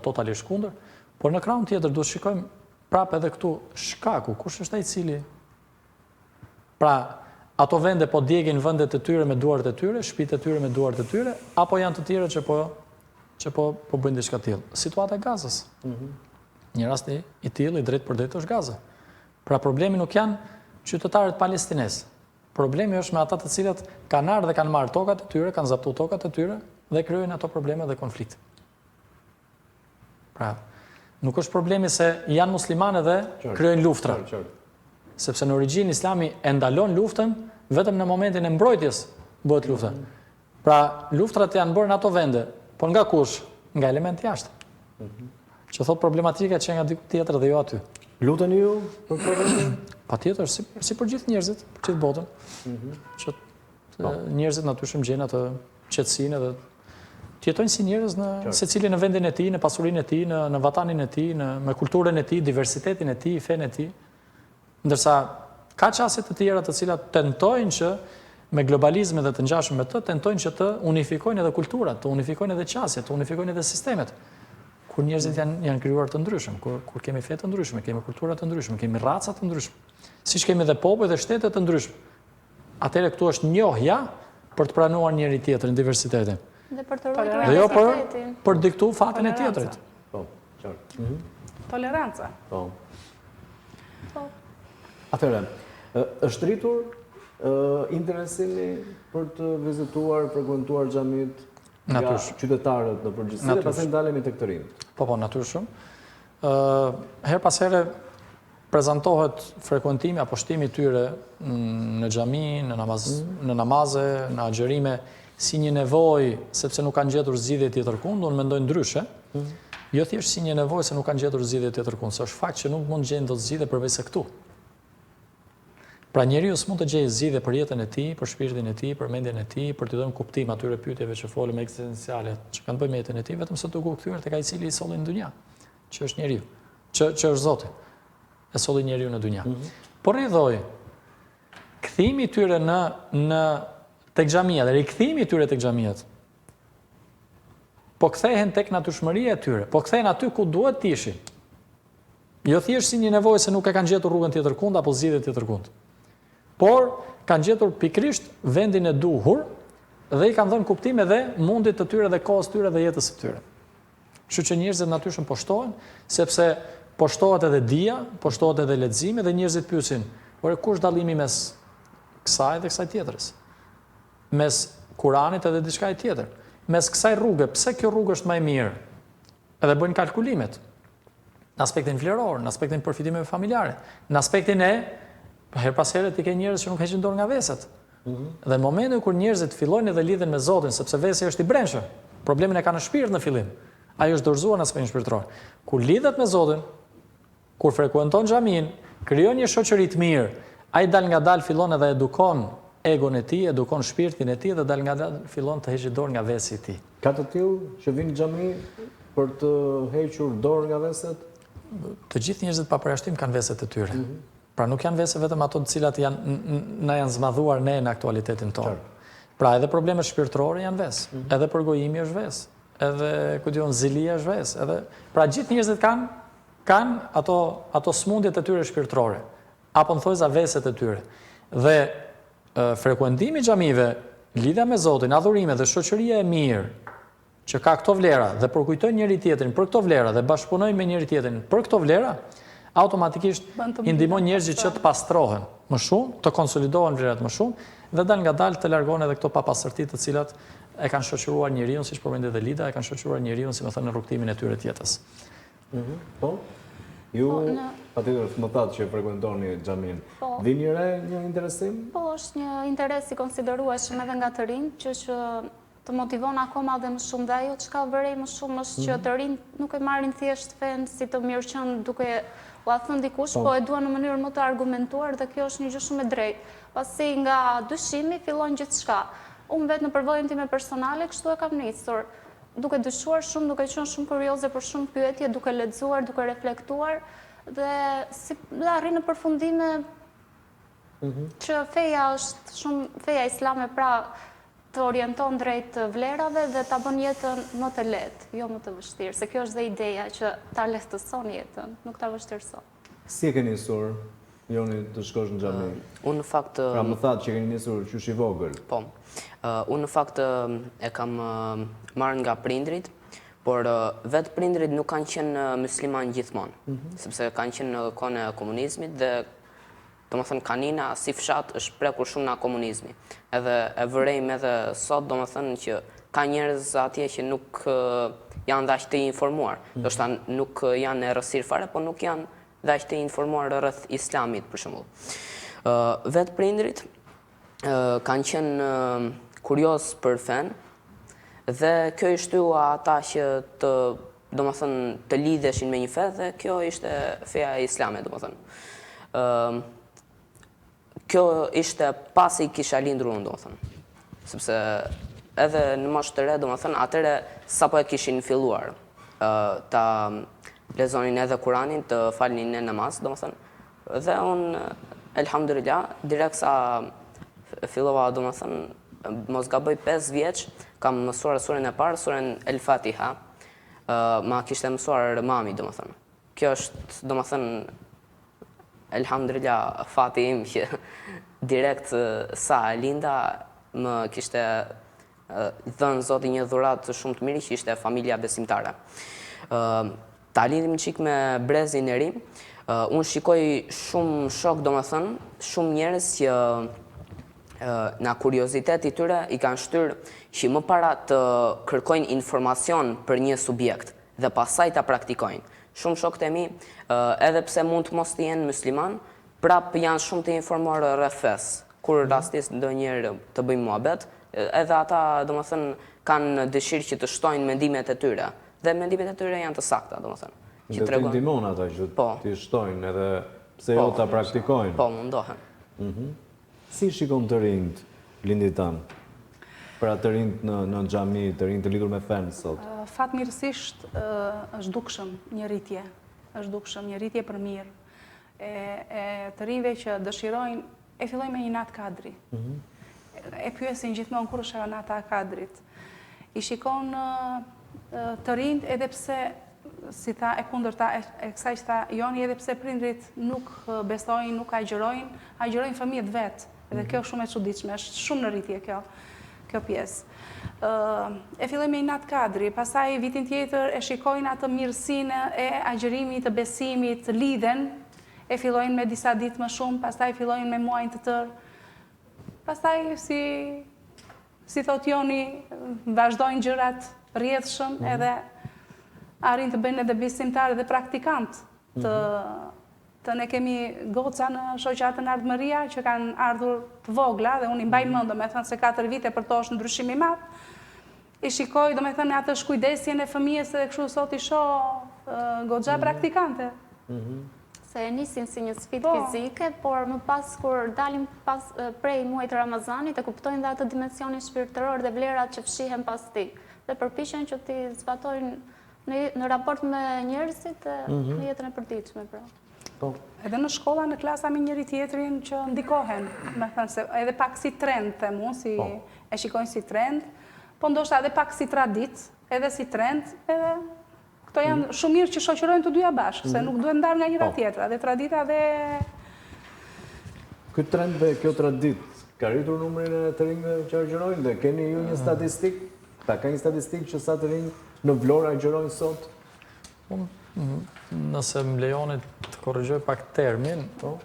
totalisht kundër. Por në krahun tjetër duhet shikojmë prapë edhe këtu shkaku, kush është ai i cili Pra, ato vende po djegin vendet e tyre me duart e tyre, shtëpitë e tyre me duart e tyre, apo janë të tjerë që po që po po bëjnë diçka të tillë. Situata e Gazës. Mm -hmm. Një rast i, i tillë i drejtpërdrejtë është Gaza. Pra problemi nuk janë qytetarët palestinezë. Problemi është me ata të cilët kanë ardhur dhe kanë marrë tokat e tyre, kanë zaptuar tokat e tyre dhe krijojnë ato probleme dhe konflikte. Pra, nuk është problemi se janë muslimanë dhe krijojnë luftra. Sepse në origjinë islami e ndalon luftën vetëm në momentin e mbrojtjes bëhet lufta. Mhm. Pra, luftrat janë bërë në ato vende, por nga kush? Nga elementë jashtë. Mhm. Që thotë problematika që nga diku tjetër dhe jo aty. Luteni ju për këto vende? Patjetër, si, si për gjithë njerëzit, për gjithë botën. Mhm. Që po. njerëzit natyrshëm gjejnë atë qetësinë edhe të jetojnë si njerëz në secili në vendin e tij, në pasurinë e tij, në në vatanin e tij, në me kulturën e tij, diversitetin e tij, fenë e tij. Ndërsa ka qasje të tjera të cilat tentojnë që me globalizmin dhe të ngjashme me të, tentojnë që të unifikojnë edhe kulturat, të unifikojnë edhe qasjet, të unifikojnë edhe sistemet. Kur njerëzit janë janë krijuar të ndryshëm, kur kur kemi fe të ndryshme, kemi kultura të ndryshme, kemi raca të ndryshme, siç kemi edhe popuj dhe shtete të ndryshme. Atëherë këtu është njohja për të pranuar njëri tjetrin, diversitetin. Dhe për të ruajtur Dhe jo për për diktu fatin e tjetrit. Po, qartë. Mhm. Toleranca. Po. Po. Atëherë, është rritur interesimi për të vizituar, frekuentuar xhamitë nga qytetarët në përgjithësi dhe pastaj ndalemi tek të rinjtë. Po, po, natyrshëm. Ë, herë pas here prezantohet frekuentimi apo shtimi i tyre në xhami, në namaz, mm. në namaze, në agjërime si një nevojë sepse nuk kanë gjetur zgjidhje tjetërkund, unë mendoj ndryshe. Mm. Jo thjesht si një nevojë se nuk kanë gjetur zgjidhje tjetërkund, se është fakt që nuk mund të gjejnë dot zgjidhje përveç se këtu. Pra njeriu s'mund të gjejë zgjidhje për jetën e tij, për shpirtin e tij, për mendjen e tij, për t'i dhënë kuptim atyre pyetjeve që folëm ekzistenciale, që kanë të bëjnë me jetën e tij, vetëm se duke u kthyer tek ai i cili i solli në dynja, që është njeriu. Që, që është Zoti, e solli njeriun në dynja. Mm -hmm. Por rrjedhojë, kthimi i tyre në, në tek xhamia dhe rikthimi i tyre tek xhamiat, po kthehen tek natyrshmëria e tyre, po kthehen aty ku duhet të ishin. Jo thjesht si një nevojë se nuk e kanë gjetur rrugën tjetërkund apo zgjidhje tjetërkund. Por kanë gjetur pikërisht vendin e duhur dhe i kanë dhënë kuptim edhe mundit të tyre dhe kohës tyre dhe jetës së tyre. Kështu që njerëzit natyrshëm po shtohen, sepse po shtohet edhe dija, po shtohet edhe leximi dhe njerëzit pyesin, ore ku është dallimi mes kësaj dhe kësaj tjetrës? Mes Kuranit edhe diçka e tjetër. Mes kësaj rruge, pse kjo rrugë është më e mirë? Edhe bëjnë kalkulimet. Në aspektin vleror, në aspektin përfitimeve familjare, në aspektin e herë pas here ti ke njerëz që nuk heqin dorë nga veset. Mhm. Dhe në momentin kur njerëzit fillojnë edhe lidhen me Zotin, sepse vesi është i brendshëm, problemin e ka në shpirt në fillim. Ai është dorëzuar në aspektin shpirtëror. Kur lidhet me Zotin, kur frekuenton xhaminë, krijon një shoqëri të mirë, ai dalngadalë fillon edhe edukon egon e tij, edukon shpirtin e tij dhe dalngadalë fillon të heqë dorë nga vesi i tij. Ka të tillë që vijnë në xhami për të hequr dorë nga veset? Të gjithë njerëzit pa përjashtim kanë veset e tyre. Mhm. Pra nuk janë vese vetëm ato të cilat janë na janë zmadhuar ne në aktualitetin tonë. Pra edhe problemet shpirtërore janë ves, mm -hmm. edhe përgojimi është ves, edhe ku di unë zilia është ves, edhe pra gjithë njerëzit kanë kanë ato ato smundjet e tyre shpirtërore apo në thonjëza veset e tyre. Dhe e, frekuentimi i xhamive, lidhja me Zotin, adhurime dhe shoqëria e mirë që ka këto vlera dhe përkujtojnë njëri tjetrin për këto vlera dhe bashkëpunojnë me njëri tjetrin për këto vlera, automatikisht i ndihmon njerëzit që të pastrohen më shumë, të konsolidohen vlerat më shumë dhe dalngadalë të largohen edhe këto papastërti të cilat e kanë shoqëruar njeriun, siç përmendi edhe Lida, e kanë shoqëruar njeriun, si me thënë, në rrugëtimin e tyre të jetës. Mhm, po. Ju, po, patjetër, më thatë që frekuentoni xhaminë. Po. Vini re një interesim? Po, është një interes i konsiderueshëm edhe nga të rinjtë, që që. Të motivon akoma dhe më shumë dhe ajo çka vërej më shumë është që mhm. të rinjtë nuk e marrin thjesht fenë si të mirëqenë duke ua thënë dikush, po. po e duan në mënyrë më të argumentuar dhe kjo është një gjë shumë e drejtë. Pasi nga dyshimi fillon gjithçka. Unë vetë në përvojën time personale kështu e kam nisur, duke dyshuar shumë, duke qenë shumë kurioze për shumë pyetje, duke lexuar, duke reflektuar dhe si dhe arrin në përfundime mhm. që feja është shumë feja islame pra të orienton drejt vlerave dhe ta bën jetën më të lehtë, jo më të vështirë, se kjo është dhe ideja që ta lehtëson jetën, nuk ta vështirëson. Si e ke nisur, Joni, të shkosh në xhami? Unë në fakt... Pra më thatë që keni nisur qysh i vogël. Po. Unë në fakt e kam marrë nga prindrit, por vetë prindrit nuk kanë qenë musliman gjithmonë, mhm. sepse kanë qenë në kohën e komunizmit dhe Domethënë Kanina si fshat është prekur shumë nga komunizmi. Edhe e vërejmë edhe sot, domethënë që ka njerëz atje që nuk janë dhe aq të informuar. Mm. Ndoshta nuk janë në errësirë fare, po nuk janë dhe aq të informuar rreth islamit, për shembull. Vetë prindrit kanë qenë kurioz për fenë, dhe kjo i shtyu ata që të domethënë të lidheshin me një fe dhe kjo ishte feja islame, domethënë. Ë Kjo ishte pasi kisha lindur unë, domethënë. Sepse edhe në moshë të re, domethënë, atëherë sapo e kishin filluar ë ta lexonin edhe Kuranin, të falnin në namaz, domethënë. Dhe unë elhamdulillah direkt sa fillova, domethënë, mos gaboj 5 vjeç, kam mësuar suren e parë, suren El Fatiha. Ma kishte mësuar mami, domethënë. Kjo është, domethënë, elhamdulillah, fati im që direkt sa linda më kishte dhënë Zoti një dhuratë shumë të mirë që ishte familja besimtare. Ta lidhim çik me brezin e ri, unë shikoj shumë shokë, domethënë, shumë njerëz që nga kurioziteti i tyre i kanë shtyrë që më para të kërkojnë informacion për një subjekt dhe pastaj ta praktikojnë. Shumë shokët e mi, edhe pse mund të mos të jenë musliman, prapë janë shumë të informuar rreth fesë. Kur mhm. rastis ndonjëherë të bëjmë muhabet, edhe ata, domethënë, kanë dëshirë që të shtojnë mendimet e tyre. Dhe mendimet e tyre janë të sakta, domethënë. Që t'i ndihmon ata që po. t'i shtojnë edhe pse jo po. ta praktikojnë. Po, mundohen. Mhm. Si shikon të rinjtë, Lindita? Pra të rinjtë në në xhami, të rinjtë të lidhur me fenë sot. Fatmirësisht është dukshëm një rritje, është dukshëm një rritje për mirë e e të rinjve që dëshirojnë, e fillojnë me një natë kadri. Mhm. E pyesin gjithmonë kur është ajo nata e kadrit. I shikon të rinjtë edhe pse si tha e kundërta e, e kësaj që tha Joni edhe pse prindrit nuk besojnë, nuk agjërojnë, agjërojnë fëmijët vetë. Dhe kjo është shumë e çuditshme, është shumë në rritje kjo kjo pjesë. Ë e fillojnë me një natë kadri, pastaj vitin tjetër e shikojnë atë mirësinë e agjërimit, të besimit, lidhen, e fillojnë me disa ditë më shumë, pastaj fillojnë me muajin të tërë. Pastaj si Si thotë Joni, vazhdojnë gjërat rrjedhshëm mhm. edhe arrijnë të bëjnë edhe besimtarë dhe praktikantë të mhm. të ne kemi goca në shoqatën Ardhmëria që kanë ardhur të vogla dhe unë i mbaj mhm. mend, domethënë se 4 vite për to është ndryshim i madh. I shikoj, domethënë atë shkujdesjen e fëmijës edhe kështu sot i shoh goxha praktikante. Se e nisin si një sfidë po. fizike, por më pas kur dalin pas prej muajit të Ramazanit e kuptojnë dhe atë dimensionin shpirtëror dhe vlerat që fshihen pas tij dhe përpiqen që t'i zbatojnë në në raport me njerëzit dhe mm -hmm. në jetën e përditshme pra. Po. Edhe në shkolla, në klasa me njëri tjetrin që ndikohen, domethënë se edhe pak si trend, them unë, si po. e shikojnë si trend, po ndoshta edhe pak si traditë, edhe si trend, edhe Këto janë mm. shumë mirë që shoqërojnë të dyja bashkë, se mm. nuk duhet ndarë nga njëra po. tjetra, dhe tradita dhe... Ky trend dhe kjo traditë, ka rritur numrin e të rinjve që agjërojnë dhe keni ju një mm. statistikë? Ta ka një statistikë që sa të rinj në Vlorë agjërojnë sot? Unë, nëse më lejoni të korrigjoj pak termin, po.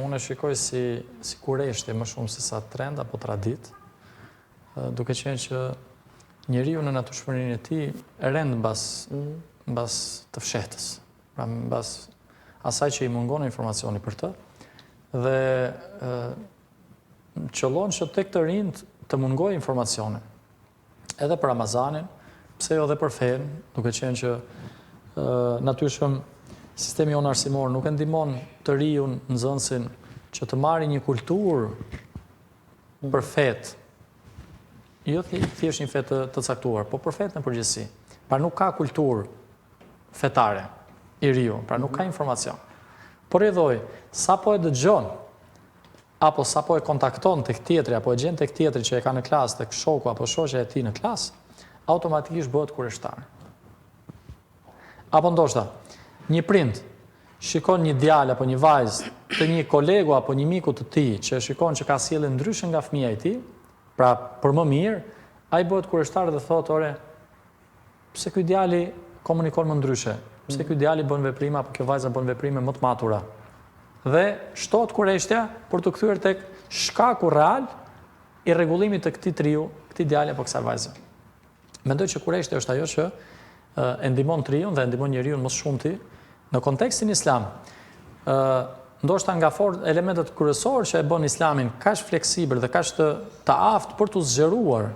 unë e shikoj si, si kureshtje më shumë se sa trend apo traditë, Duke qenë që njeriu në natyrshmërinë e tij rend mbas mm. mbas të fshehtës, pra mbas asaj që i mungon informacioni për të dhe ë qëllon që tek të rinjtë të mungojë informacioni. Edhe për Ramazanin, pse jo edhe për fenë, duke qenë që natyrshëm sistemi jonë arsimor nuk e ndihmon të riun, nxënësin, që të marrë një kulturë për fetë, jo thjesht një fe të, të caktuar, po për fetë në përgjithësi. Pra nuk ka kulturë fetare i riu, pra nuk ka mhm. informacion. Por rrjedhojë, sapo e dëgjon apo sapo e kontakton tek tjetri apo e gjen tek tjetri që e ka në klasë, tek shoku apo shoqja e tij në klasë, automatikisht bëhet kureshtar. Apo ndoshta, një prind shikon një djalë apo një vajzë të një kolegu apo një miku të tij që e shikon që ka sjellje ndryshe nga fëmija i tij, pra për më mirë, ai bëhet kureshtar dhe thotë, ore, Pse ky djali komunikon më ndryshe? Pse ky djali bën veprime apo kjo vajza bën veprime më të matura? Dhe shtohet kureshtja për t'u kthyer tek shkaku real i rregullimit të këtij të riu, këtij djali apo kësaj vajze. Mendoj që kureshtja është ajo që e ndihmon të riun dhe e ndihmon njeriun më së shumti në kontekstin islam. Ë ndoshta nga for elementët kryesorë që e bën islamin kaq fleksibël dhe kaq të të aftë për t'u zgjeruar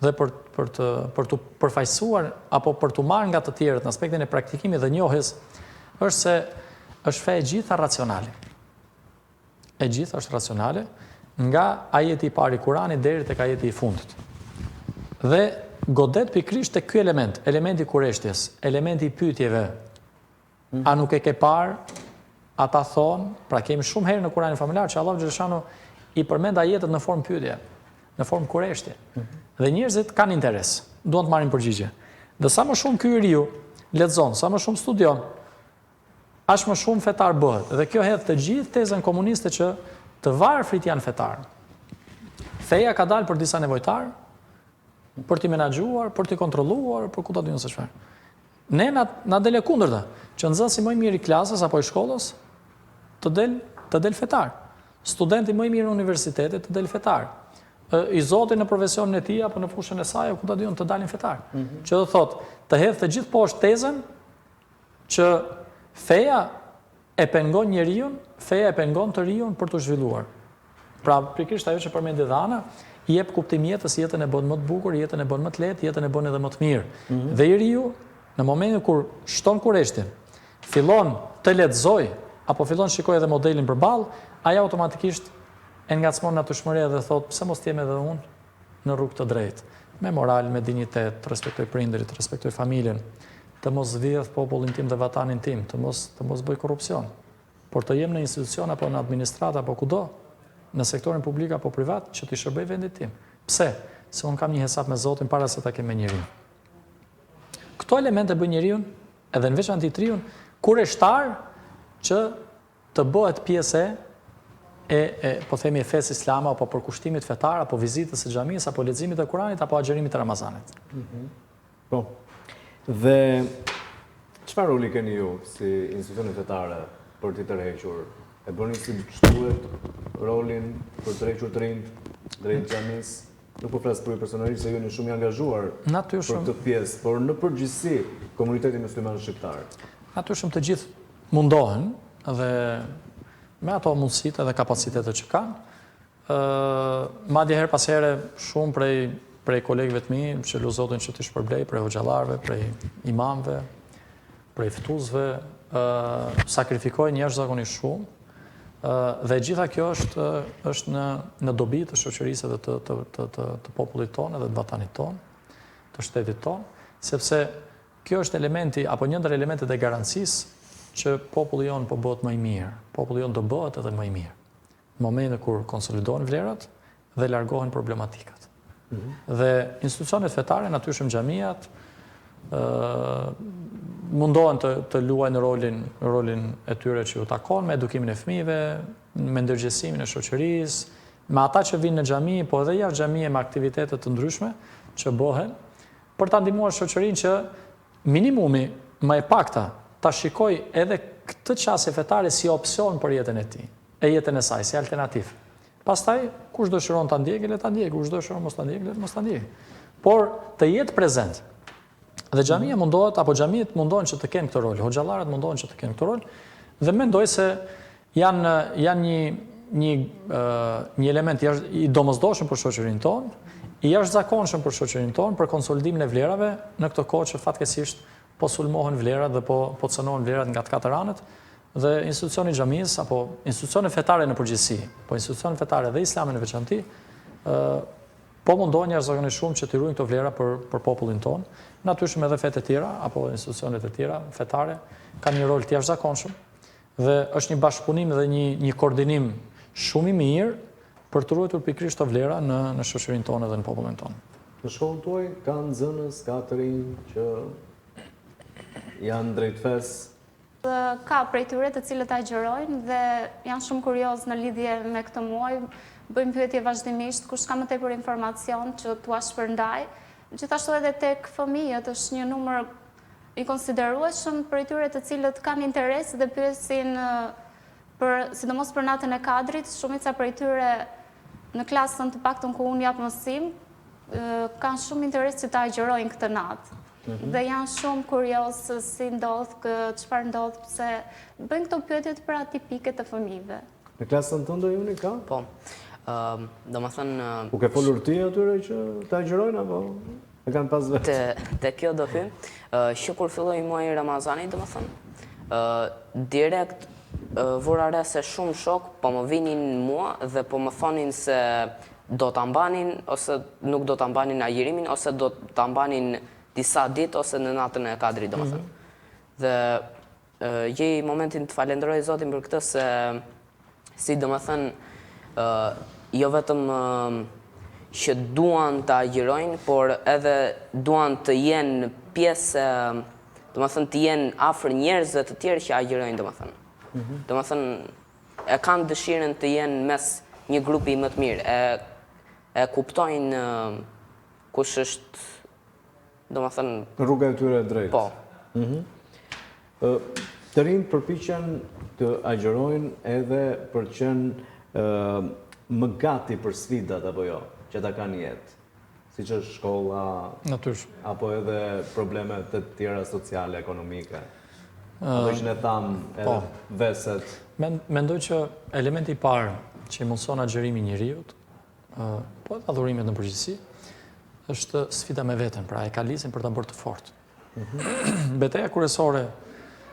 dhe për për të për t'u përfaqësuar apo për t'u marrë nga të tjerët në aspektin e praktikimit dhe njohjes është se është fe e gjitha racionale. E gjitha është racionale nga ajeti i parë i Kuranit deri tek ajeti i fundit. Dhe godet pikërisht tek ky element, elementi i kureshtjes, elementi i pyetjeve, A nuk e ke parë? Ata thonë, pra kemi shumë herë në Kuranin famëlartë që Allahu xheleshanuhu i përmend ajetet në formë pyetje, në formë kureshtje. Mhm. Dhe njerëzit kanë interes, duan të marrin përgjigje. Dhe sa më shumë ky i riu lexon, sa më shumë studion, aq më shumë fetar bëhet. Dhe kjo hedh të gjithë tezën komuniste që të varfrit janë fetarë. Feja ka dalë për disa nevojtarë, për t'i menaxhuar, për t'i kontrolluar, për ku ta di unë se çfarë. Ne na na del e kundërta, që nxënësi më i mirë i klasës apo i shkollës të del të del fetar. Studenti më i mirë i universitetit të del fetar. I zoti në profesionin e tij apo në fushën e saj, ku ta di unë të dalin fetar. Mm -hmm. Që do thotë, të hedh të gjithë poshtë tezën që feja e pengon njeriun, feja e pengon të riun për t'u zhvilluar. Pra, pikërisht ajo që përmendi dhe Ana, i jep kuptim jetës, jetën e bën më të bukur, jetën e bën më të lehtë, jetën e bën edhe më të mirë. Mm -hmm. Dhe i riu, në momentin kur shton kureshtjen, fillon të lexojë apo fillon të shikojë edhe modelin përballë, ai automatikisht e ngacmon natyrshmëria dhe thotë pse mos të jem edhe unë në rrugë të drejtë, me moral, me dinjitet, të respektoj prindërit, të respektoj familjen, të mos vjedh popullin tim dhe vatanin tim, të mos të mos bëj korrupsion. Por të jem në institucion apo në administratë apo kudo, në sektorin publik apo privat, që t'i shërbej vendit tim. Pse? Se unë kam një hesap me Zotin para se ta kem me njeriun. Këto elemente bëjnë njeriun, edhe në veçanti të riun, kureshtar që të bëhet pjesë e e, e po themi e fesë islame apo përkushtimit fetar apo vizitës së xhamisë apo leximit të Kuranit apo agjërimit të Ramazanit. Mm -hmm. Po. Dhe çfarë roli keni ju si institucione fetare për t'i tërhequr? E bëni siç duhet rolin për të tërhequr të rinjtë drejt xhamisë? Nuk po flas për ju personalisht se ju jeni shumë i angazhuar Natyrshëm. për këtë pjesë, por në përgjithësi komuniteti musliman shqiptar. Natyrshëm të gjithë mundohen dhe me ato mundësitë edhe kapacitetet që kanë, Madje herë pas here shumë prej prej kolegëve të mi që lus Zotin që t'i shpërblej, prej hoxhallarëve, prej imamëve, prej ftuesve, ë sakrifikojnë jashtëzakonisht shumë. ë dhe e gjitha kjo është është në në dobi të shoqërisë dhe të të të të, të popullit tonë dhe të vatanit tonë, të shtetit tonë, sepse kjo është elementi apo një ndër elementet e garancisë që populli jonë po bëhet më i mirë, populli jonë do bëhet edhe më i mirë. Në momentin kur konsolidohen vlerat dhe largohen problematikat. Mm -hmm. Dhe institucionet fetare, natyrshëm xhamiat, ë mundohen të të luajnë rolin rolin e tyre që ju takon me edukimin e fëmijëve, me ndërgjegjësimin e shoqërisë, me ata që vijnë në xhami, po edhe jashtë xhamie me aktivitete të ndryshme që bëhen për ta ndihmuar shoqërinë që minimumi më e pakta ta shikojë edhe këtë qasje fetare si opsion për jetën e tij. e jetën e saj, si alternativë. Pastaj, kush dëshiron ta ndjekë, le ta ndjekë, kush dëshiron mos ta ndjekë, le të mos ta ndjekë. Por të jetë prezent. Dhe xhamia mhm. mundohet apo xhamitë mundohen që të kenë këtë rol, hoxhallarët mundohen që të kenë këtë rol dhe mendoj se janë janë një një një element i domosdoshëm për shoqërinë tonë, i jashtëzakonshëm për shoqërinë tonë, për konsolidimin e vlerave në këtë kohë që fatkeqësisht po sulmohen vlerat dhe po po cënohen vlerat nga të katër anët dhe institucioni i xhamisë apo institucionet fetare në përgjithësi, po institucionet fetare dhe islami në veçanti, ë po mundohen jashtëzakonisht shumë që t'i ruajnë këto vlera për për popullin tonë. Natyrshëm edhe fetë e tjera apo institucionet e tjera fetare kanë një rol të jashtëzakonshëm Dhe është një bashkëpunim dhe një një koordinim shumë i mirë për të ruajtur pikërisht këto vlera në në shoqërinë tonë dhe në popullin tonë. Në shkollën tuaj ka nxënës, ka të rinj që janë drejt fesë? Ka prej tyre të cilët agjërojnë dhe janë shumë kuriozë në lidhje me këtë muaj, bëjnë pyetje vazhdimisht, kush ka më tepër informacion që t'ua shpërndajë. Gjithashtu edhe tek fëmijët është një numër i konsiderueshëm prej tyre të cilët kanë interes dhe pyesin për, sidomos për natën e Kadrit, shumica prej tyre në klasën të paktën ku unë jap mësim, kanë shumë interes që ta agjërojnë këtë natë. Mhm. Dhe janë shumë kuriozë si ndodh, çfarë ndodh, pse bëjnë këto pyetjet pra tipike të fëmijëve. Në klasën tënde Juni ka? Po. Domethënë... U ke folur ti atyre që të agjërojnë apo e kanë pas vetë? Te kjo do hyj. Që kur filloi muaji i Ramazanit, domethënë, direkt vura re se shumë shokë po më vinin mua dhe po më thonin se do ta mbanin ose nuk do ta mbanin agjërimin ose do ta mbanin disa ditë ose në natën e Kadrit, domethënë. Mhm. Dhe Gjej momentin të falenderoj Zotin për këtë se si domethënë jo vetëm që duan të agjërojnë, por edhe duan të jenë pjesë, domethënë të jenë afër njerëzve të tjerë që agjërojnë, domethënë. Mm Domethënë e kanë dëshirën të jenë mes një grupi më të mirë, e e kuptojnë kush është Domethënë... Rruga e tyre e drejtë. Po. Mhm. Të rinjtë përpiqen të agjërojnë edhe për të qenë më gati për sfidat apo jo, që ata kanë në jetë, siç është shkolla, Natyrshëm. apo edhe probleme të tjera sociale, ekonomike. Ato që ne thamë edhe po. veset. Mendoj që elementi i parë që i mundëson agjërimi njeriut, po edhe adhurimet në përgjithësi, është sfida me veten, pra e kalisin për ta bërë të fortë. Mhm. Beteja kryesore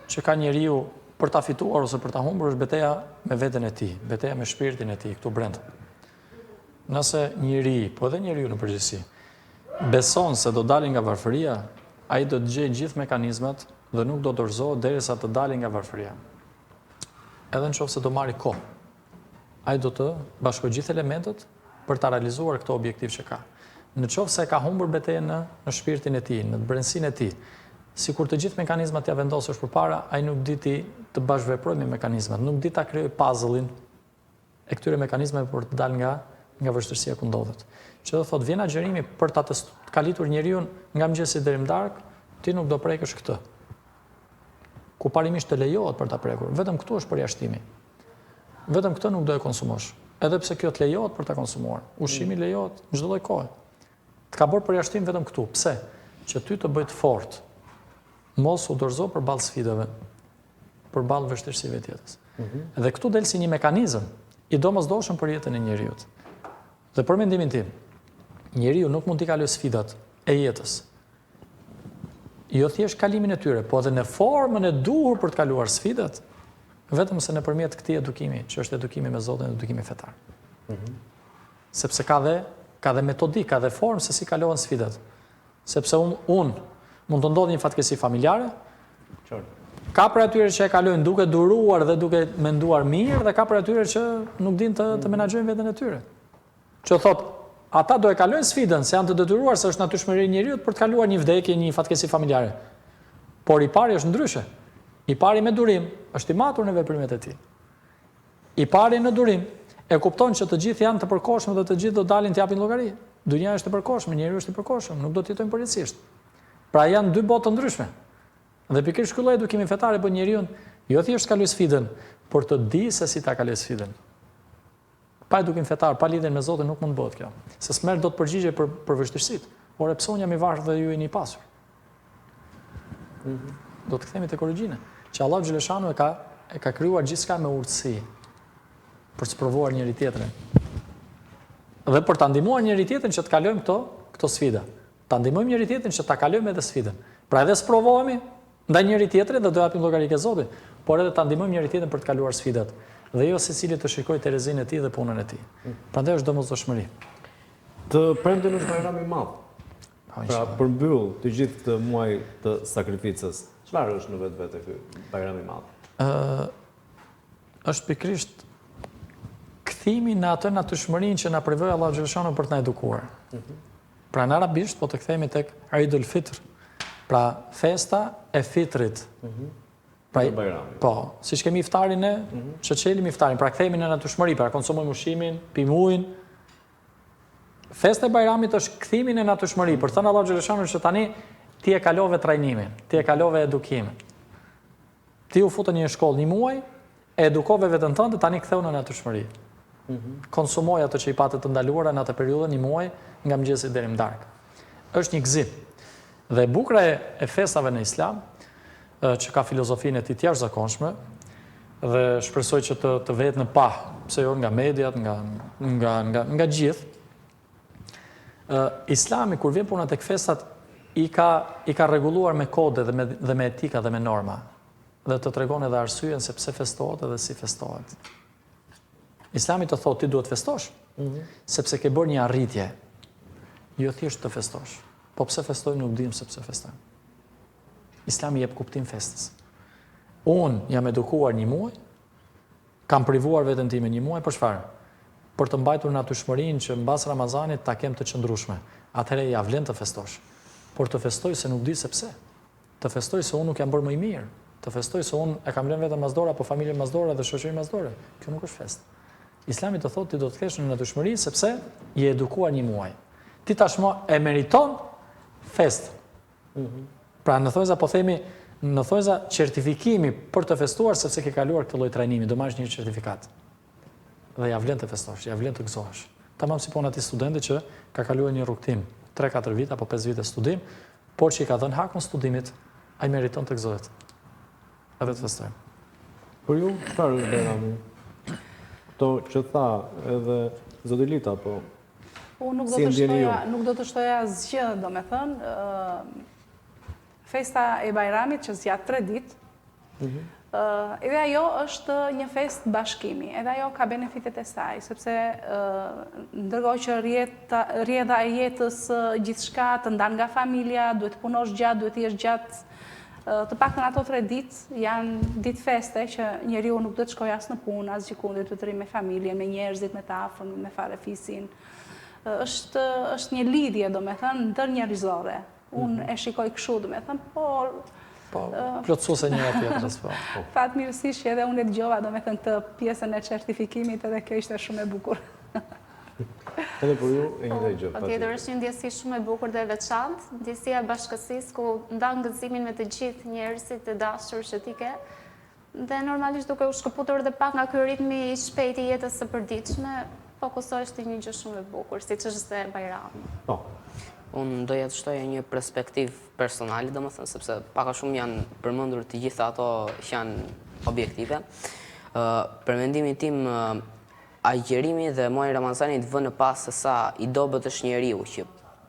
që ka njeriu për ta fituar ose për ta humbur është beteja me veten e tij, beteja me shpirtin e tij këtu brenda. Nëse njeri, po edhe njeriu në përgjithësi, beson se do dali nga varfëria, ai do të gjejë gjithë mekanizmat dhe nuk do dorëzohet derisa të dali nga varfëria. Edhe në qoftë se do marri kohë, ai do të bashkojë gjithë elementët për ta realizuar këtë objektiv që ka. Në qoftë se e ka humbur betejën në, në shpirtin e tij, në brendësinë e tij, sikur të gjithë mekanizmat t'ia vendosësh përpara, ai nuk di t'i të bashkëveprojë me mekanizmat, nuk di ta krijojë puzzle-in e këtyre mekanizmave për të dalë nga nga vështirësia ku ndodhet. Që do thotë vjen agjërimi për ta të kalitur njeriun nga mëngjesi deri në darkë, ti nuk do prekësh këtë. Ku parimisht të lejohet për ta prekur, vetëm këtu është përjashtimi. Vetëm këtë nuk do e konsumosh. Edhe pse kjo të lejohet për ta konsumuar. Ushqimi mm. lejohet në çdo lloj kohe. Të ka bërë përjashtim vetëm këtu. Pse? Që ty të bëjë të fortë. Mos u dorëzo përballë sfidave, përballë vështirësive të jetës. Mm -hmm. Dhe këtu del si një mekanizëm i domosdoshëm për jetën e njeriut. Dhe për mendimin tim, njeriu nuk mund t'i kalojë sfidat e jetës Jo thjesht kalimin e tyre, po edhe në formën e duhur për të kaluar sfidat, vetëm se nëpërmjet këtij edukimi, që është edukimi me Zotin, edukimi fetar. Mm -hmm. Sepse ka dhe ka dhe metodikë, ka dhe formë se si kalohen sfidat. Sepse unë un, mund të ndodhë një fatkeqësi familjare. Qartë. Ka prej atyre që e kalojnë duke duruar dhe duke menduar mirë dhe ka prej atyre që nuk dinë të, të mhm. menaxhojnë veten e tyre. Që thotë, ata do e kalojnë sfidën, se janë të detyruar se është natyrshmëri e njeriut për të kaluar një vdekje, një fatkeqësi familjare. Por i pari është ndryshe. I pari me durim, është i matur në veprimet e tij. I pari në durim, e kupton që të gjithë janë të përkohshëm dhe të gjithë do dalin të japin llogari. Dynjaja është e përkohshme, njeriu është i përkohshëm, nuk do të jetojmë përjetësisht. Pra janë dy botë të ndryshme. Dhe pikërisht ky lloj edukimi fetar e bën njeriun jo thjesht të kalojë sfidën, por të dijë se si ta kalojë sfidën. Pa edukim fetar, pa lidhjen me Zotin nuk mund të bëhet kjo. Se s'merr dot përgjigje për për vështirësitë. Ore pse unë jam i varfër dhe ju jeni i pasur? Mm -hmm. Do të kthehemi tek origjina, që Allahu xheleshanu e ka e ka krijuar gjithçka me urtësi për të sprovuar njëri tjetrin. Dhe për ta ndihmuar njëri-tjetrin që të kalojmë këto këto sfida. Ta ndihmojmë njëri-tjetrin që ta kalojmë edhe sfidën. Pra edhe sprovohemi ndaj njëri-tjetrit dhe do japim llogari ke Zoti, por edhe ta ndihmojmë njëri-tjetrin për të kaluar sfidat dhe jo secili të shikojë terezinë e tij dhe punën e tij. Prandaj është domosdoshmëri. Të premten është Bajrami i Madh. Po, pra përmbyll të gjithë këtë muaj të sakrificës. Çfarë është në vetvete ky Bajram i Madh? Ë është pikërisht kthimi në atë natyrshmërinë që na privoi Allahu xheleshanuhu për të na edukuar. Mhm. Pra në arabisht po të kthehemi tek Eidul Fitr, pra festa e fitrit. Mhm. Pra, po, siç kemi iftarin ne, mm -hmm. që çelim iftarin, pra kthehemi në natyrshmëri, pra konsumojmë ushqimin, pimë ujin. Festa e Bajramit është kthimi në natyrshmëri, për të thënë Allahu xheleshanuhu që tani ti e kalove trajnimin, ti e kalove edukimin. Ti u fute në një shkollë një muaj, e edukove veten tënde, tani ktheu në natyrshmëri. Mm -hmm. Konsumoj ato që i pate të ndaluara në atë periudhë një muaj, nga mëngjesi deri në darkë. Është një gëzim. Dhe e bukura e, e festave në Islam, që ka filozofinë e tij të jashtëzakonshme dhe shpresoj që të të vehet në pah, pse jo nga mediat, nga nga nga nga gjithë, Islami kur vjen puna tek festat i ka i ka rregulluar me kode dhe me dhe me etika dhe me norma dhe të tregon edhe arsyen se pse festohet edhe si festohet. Islami të thotë ti duhet të festosh, mm -hmm. sepse ke bërë një arritje. Jo thjesht të festosh. Po pse festojmë nuk dimë se pse festojmë. Islami jep kuptim festës. Unë jam edukuar një muaj, Kam privuar veten time një muaj për çfarë? Për të mbajtur natyrshmërinë që mbas Ramazanit ta kem të qëndrueshme. Atëherë ia vlen të festosh. Por të festoj se nuk di se pse. Të festoj se unë nuk jam bërë më i mirë. Të festoj se unë e kam lënë veten mas dore apo familjen mas dore dhe shoqërinë mas dore. Kjo nuk është festë. Islami të thotë ti do të kthehesh në natyrshmëri sepse je edukuar një muaj. Ti tashmë e meriton festën. Pra në thonjza po themi në thonjza certifikimi për të festuar sepse ke kaluar këtë lloj trajnimi, do marrësh një certifikatë. Dhe ja vlen të festosh, ja vlen të gëzohesh. Tamam si puna e atij studentit që ka kaluar një rrugëtim 3-4 vite apo 5 vite studim, por që i ka dhënë hakun studimit, ai meriton të gëzohet. Edhe të festojë. Për ju, çfarë është Bajrami? Këto që tha edhe zoti Lita, po Unë nuk do të shtoja, nuk do të shtoja asgjë, domethënë, festa e Bajramit që zgjat 3 ditë, mhm. edhe ajo është një festë bashkimi, edhe ajo ka benefitet e saj, sepse ndërkohë që rrjedha e jetës gjithçka të ndan nga familja, duhet të punosh gjatë, duhet të jesh gjatë, të paktën ato 3 ditë janë ditë feste që njeriu nuk duhet të shkojë as në punë, as gjëkundi, duhet të rrijë me familjen, me njerëzit, me të afërmit, me farefisin. Është është një lidhje, domethënë, ndërnjerëzore. Unë mhm. e shikoj kështu, domethënë, por Po, plotësuese njëra tjetrës, po. Fatmirësisht që edhe unë e dëgjova, domethënë, këtë pjesën e certifikimit edhe kjo ishte shumë e bukur. Edhe për ju e njëjta gjë. Patjetër është një ndjesi shumë e bukur dhe e veçantë, ndjesia e bashkësisë ku ndan gëzimin me të gjithë njerëzit e dashur që ti ke. Dhe normalisht duke u shkëputur dhe pak nga ky ritmi i shpejtë i jetës së përditshme, fokusohesh te një gjë shumë e bukur, siç është dhe Bajrami. Po. Unë doja të shtoja një perspektivë personale, domethënë, sepse pak a shumë janë përmendur të gjitha ato që janë objektive. Ë për mendimin tim Agjërimi dhe muaji i Ramazanit vë në pah se sa i dobët është njeriu që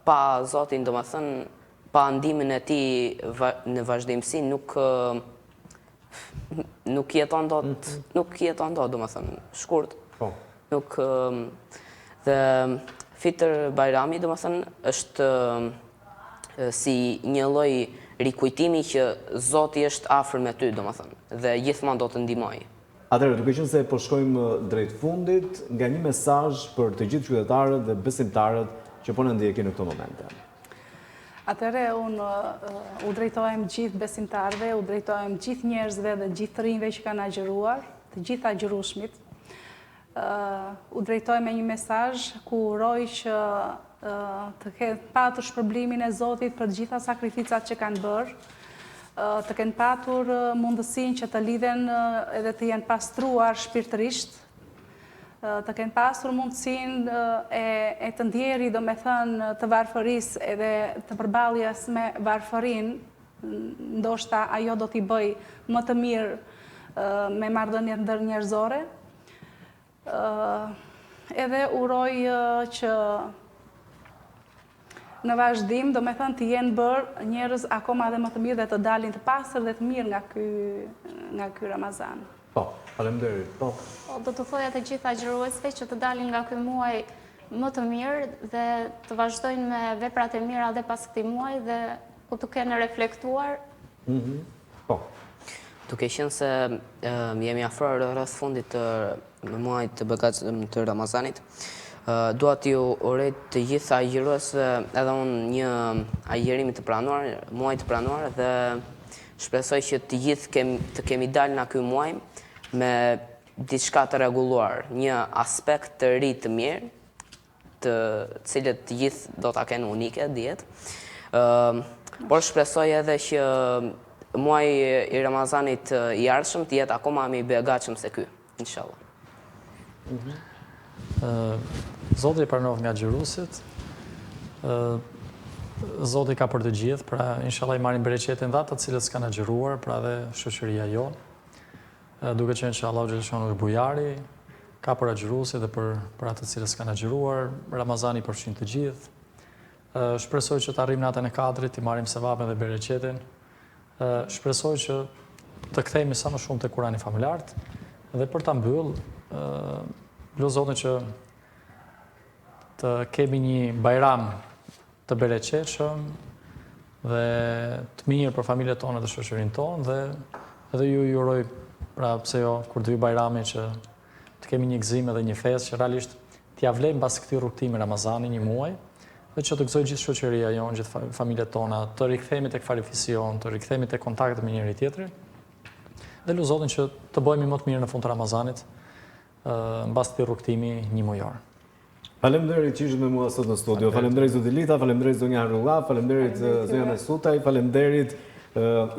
pa Zotin domethënë pa ndihmën e tij në vazhdimësi nuk nuk jeton dot mhm. nuk jeton dot domethënë shkurt. Po. Nuk dhe Fitër Bajrami domethënë është si një lloj rikujtimi që Zoti është afër me ty domethënë dhe gjithmonë do të ndihmojë. Atëherë, duke qenë se po shkojmë drejt fundit, nga një mesazh për të gjithë qytetarët dhe besimtarët që po na ndjekin në këto momente. Atëherë, unë u drejtohem gjithë besimtarëve, u drejtohem gjithë njerëzve dhe gjithë të rinjve që kanë agjëruar, të gjithë agjërueshmit, U drejtohem me një mesazh ku uroj që të kenë patur shpërblimin e Zotit për të gjitha sakrificat që kanë bërë, të kenë patur mundësinë që të lidhen edhe të jenë pastruar shpirtërisht, të kenë pasur mundësinë e, e të ndjerit, domethënë, të varfërisë edhe të përballjes me varfërinë, ndoshta ajo do t'i bëjë më të mirë me marrëdhëniet ndërnjerëzore. Edhe uroj që në vazhdim, domethënë të jenë bërë njerëz akoma dhe më të mirë dhe të dalin të pastër dhe të mirë nga ky nga ky Ramazan. Po, faleminderit. Po. Po, do t'u thoja të gjithë agjëruesve që të dalin nga ky muaj më të mirë dhe të vazhdojnë me veprat e mira dhe pas këtij muaji dhe ku të kenë reflektuar. Mhm. Po. Duke qenë se jemi afruar rreth fundit të muajit të begatshëm të Ramazanit, dua t'ju uroj të gjithë agjëruesve edhe unë një agjërim të pranuar, muaj të pranuar dhe shpresoj që të gjithë kem, të kemi dalë nga ky muaj me diçka të rregulluar, një aspekt të ri të mirë, të cilët të gjithë do ta kenë unike, dihet. Por shpresoj edhe që muaji i Ramazanit i ardhshëm të jetë akoma më i begatshëm se ky, inshallah. Mhm. Zoti i pranoftë nga agjëruesit. Zoti ka për të gjithë, pra inshallah i marrin bereqetin dhe ata të cilët s'kanë agjëruar, pra dhe shoqëria jonë. Duke qenë që Allahu xheleshanuhu është bujari, ka për agjëruesit dhe për për ata të cilët s'kanë agjëruar, Ramazani i përfshin të gjithë. Shpresoj që të arrijmë natën e Kadrit, t'i marrim sevapin dhe bereqetin. Shpresoj që të kthehemi sa më shumë te Kurani famëlartë dhe për ta mbyll, lus Zotin që të kemi një Bajram të bereqetshëm dhe të mirë për familjet tona dhe shoqërinë tonë dhe edhe ju ju uroj pra pse jo kur të vijë Bajrami që të kemi një gëzim edhe një festë që realisht t'ia vlejmë pas këtij rrugëtimi Ramazani një muaj dhe që të gëzojë gjithë shoqëria jonë, gjithë familjet tona, të rikthehemi tek farefisi jonë, të rikthehemi tek kontaktet me njëri tjetrin. Dhe lus Zotin që të bëhemi më të mirë në fund të Ramazanit, mbas këtij rrugëtimi një mujor. Faleminderit që ishit me mua sot në studio. Faleminderit zoti Lita, faleminderit zonja Harulla, faleminderit zonja Mesutaj, faleminderit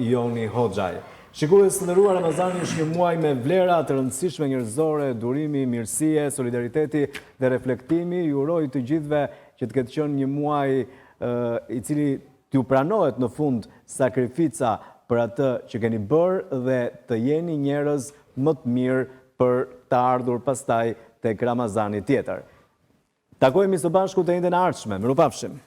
Joni Hoxhaj. Shikues të nderuar, Ramazani është një muaj me vlera të rëndësishme njerëzore, durimi, mirësie, solidariteti dhe reflektimi. Ju uroj të gjithëve që të ketë qenë një muaj i cili t'ju pranohet në fund sakrifica për atë që keni bërë dhe të jeni njerëz më të mirë për të ardhur pastaj tek Ramazani tjetër. Takohemi së bashku të enjten e ardhshme. Mirupafshim!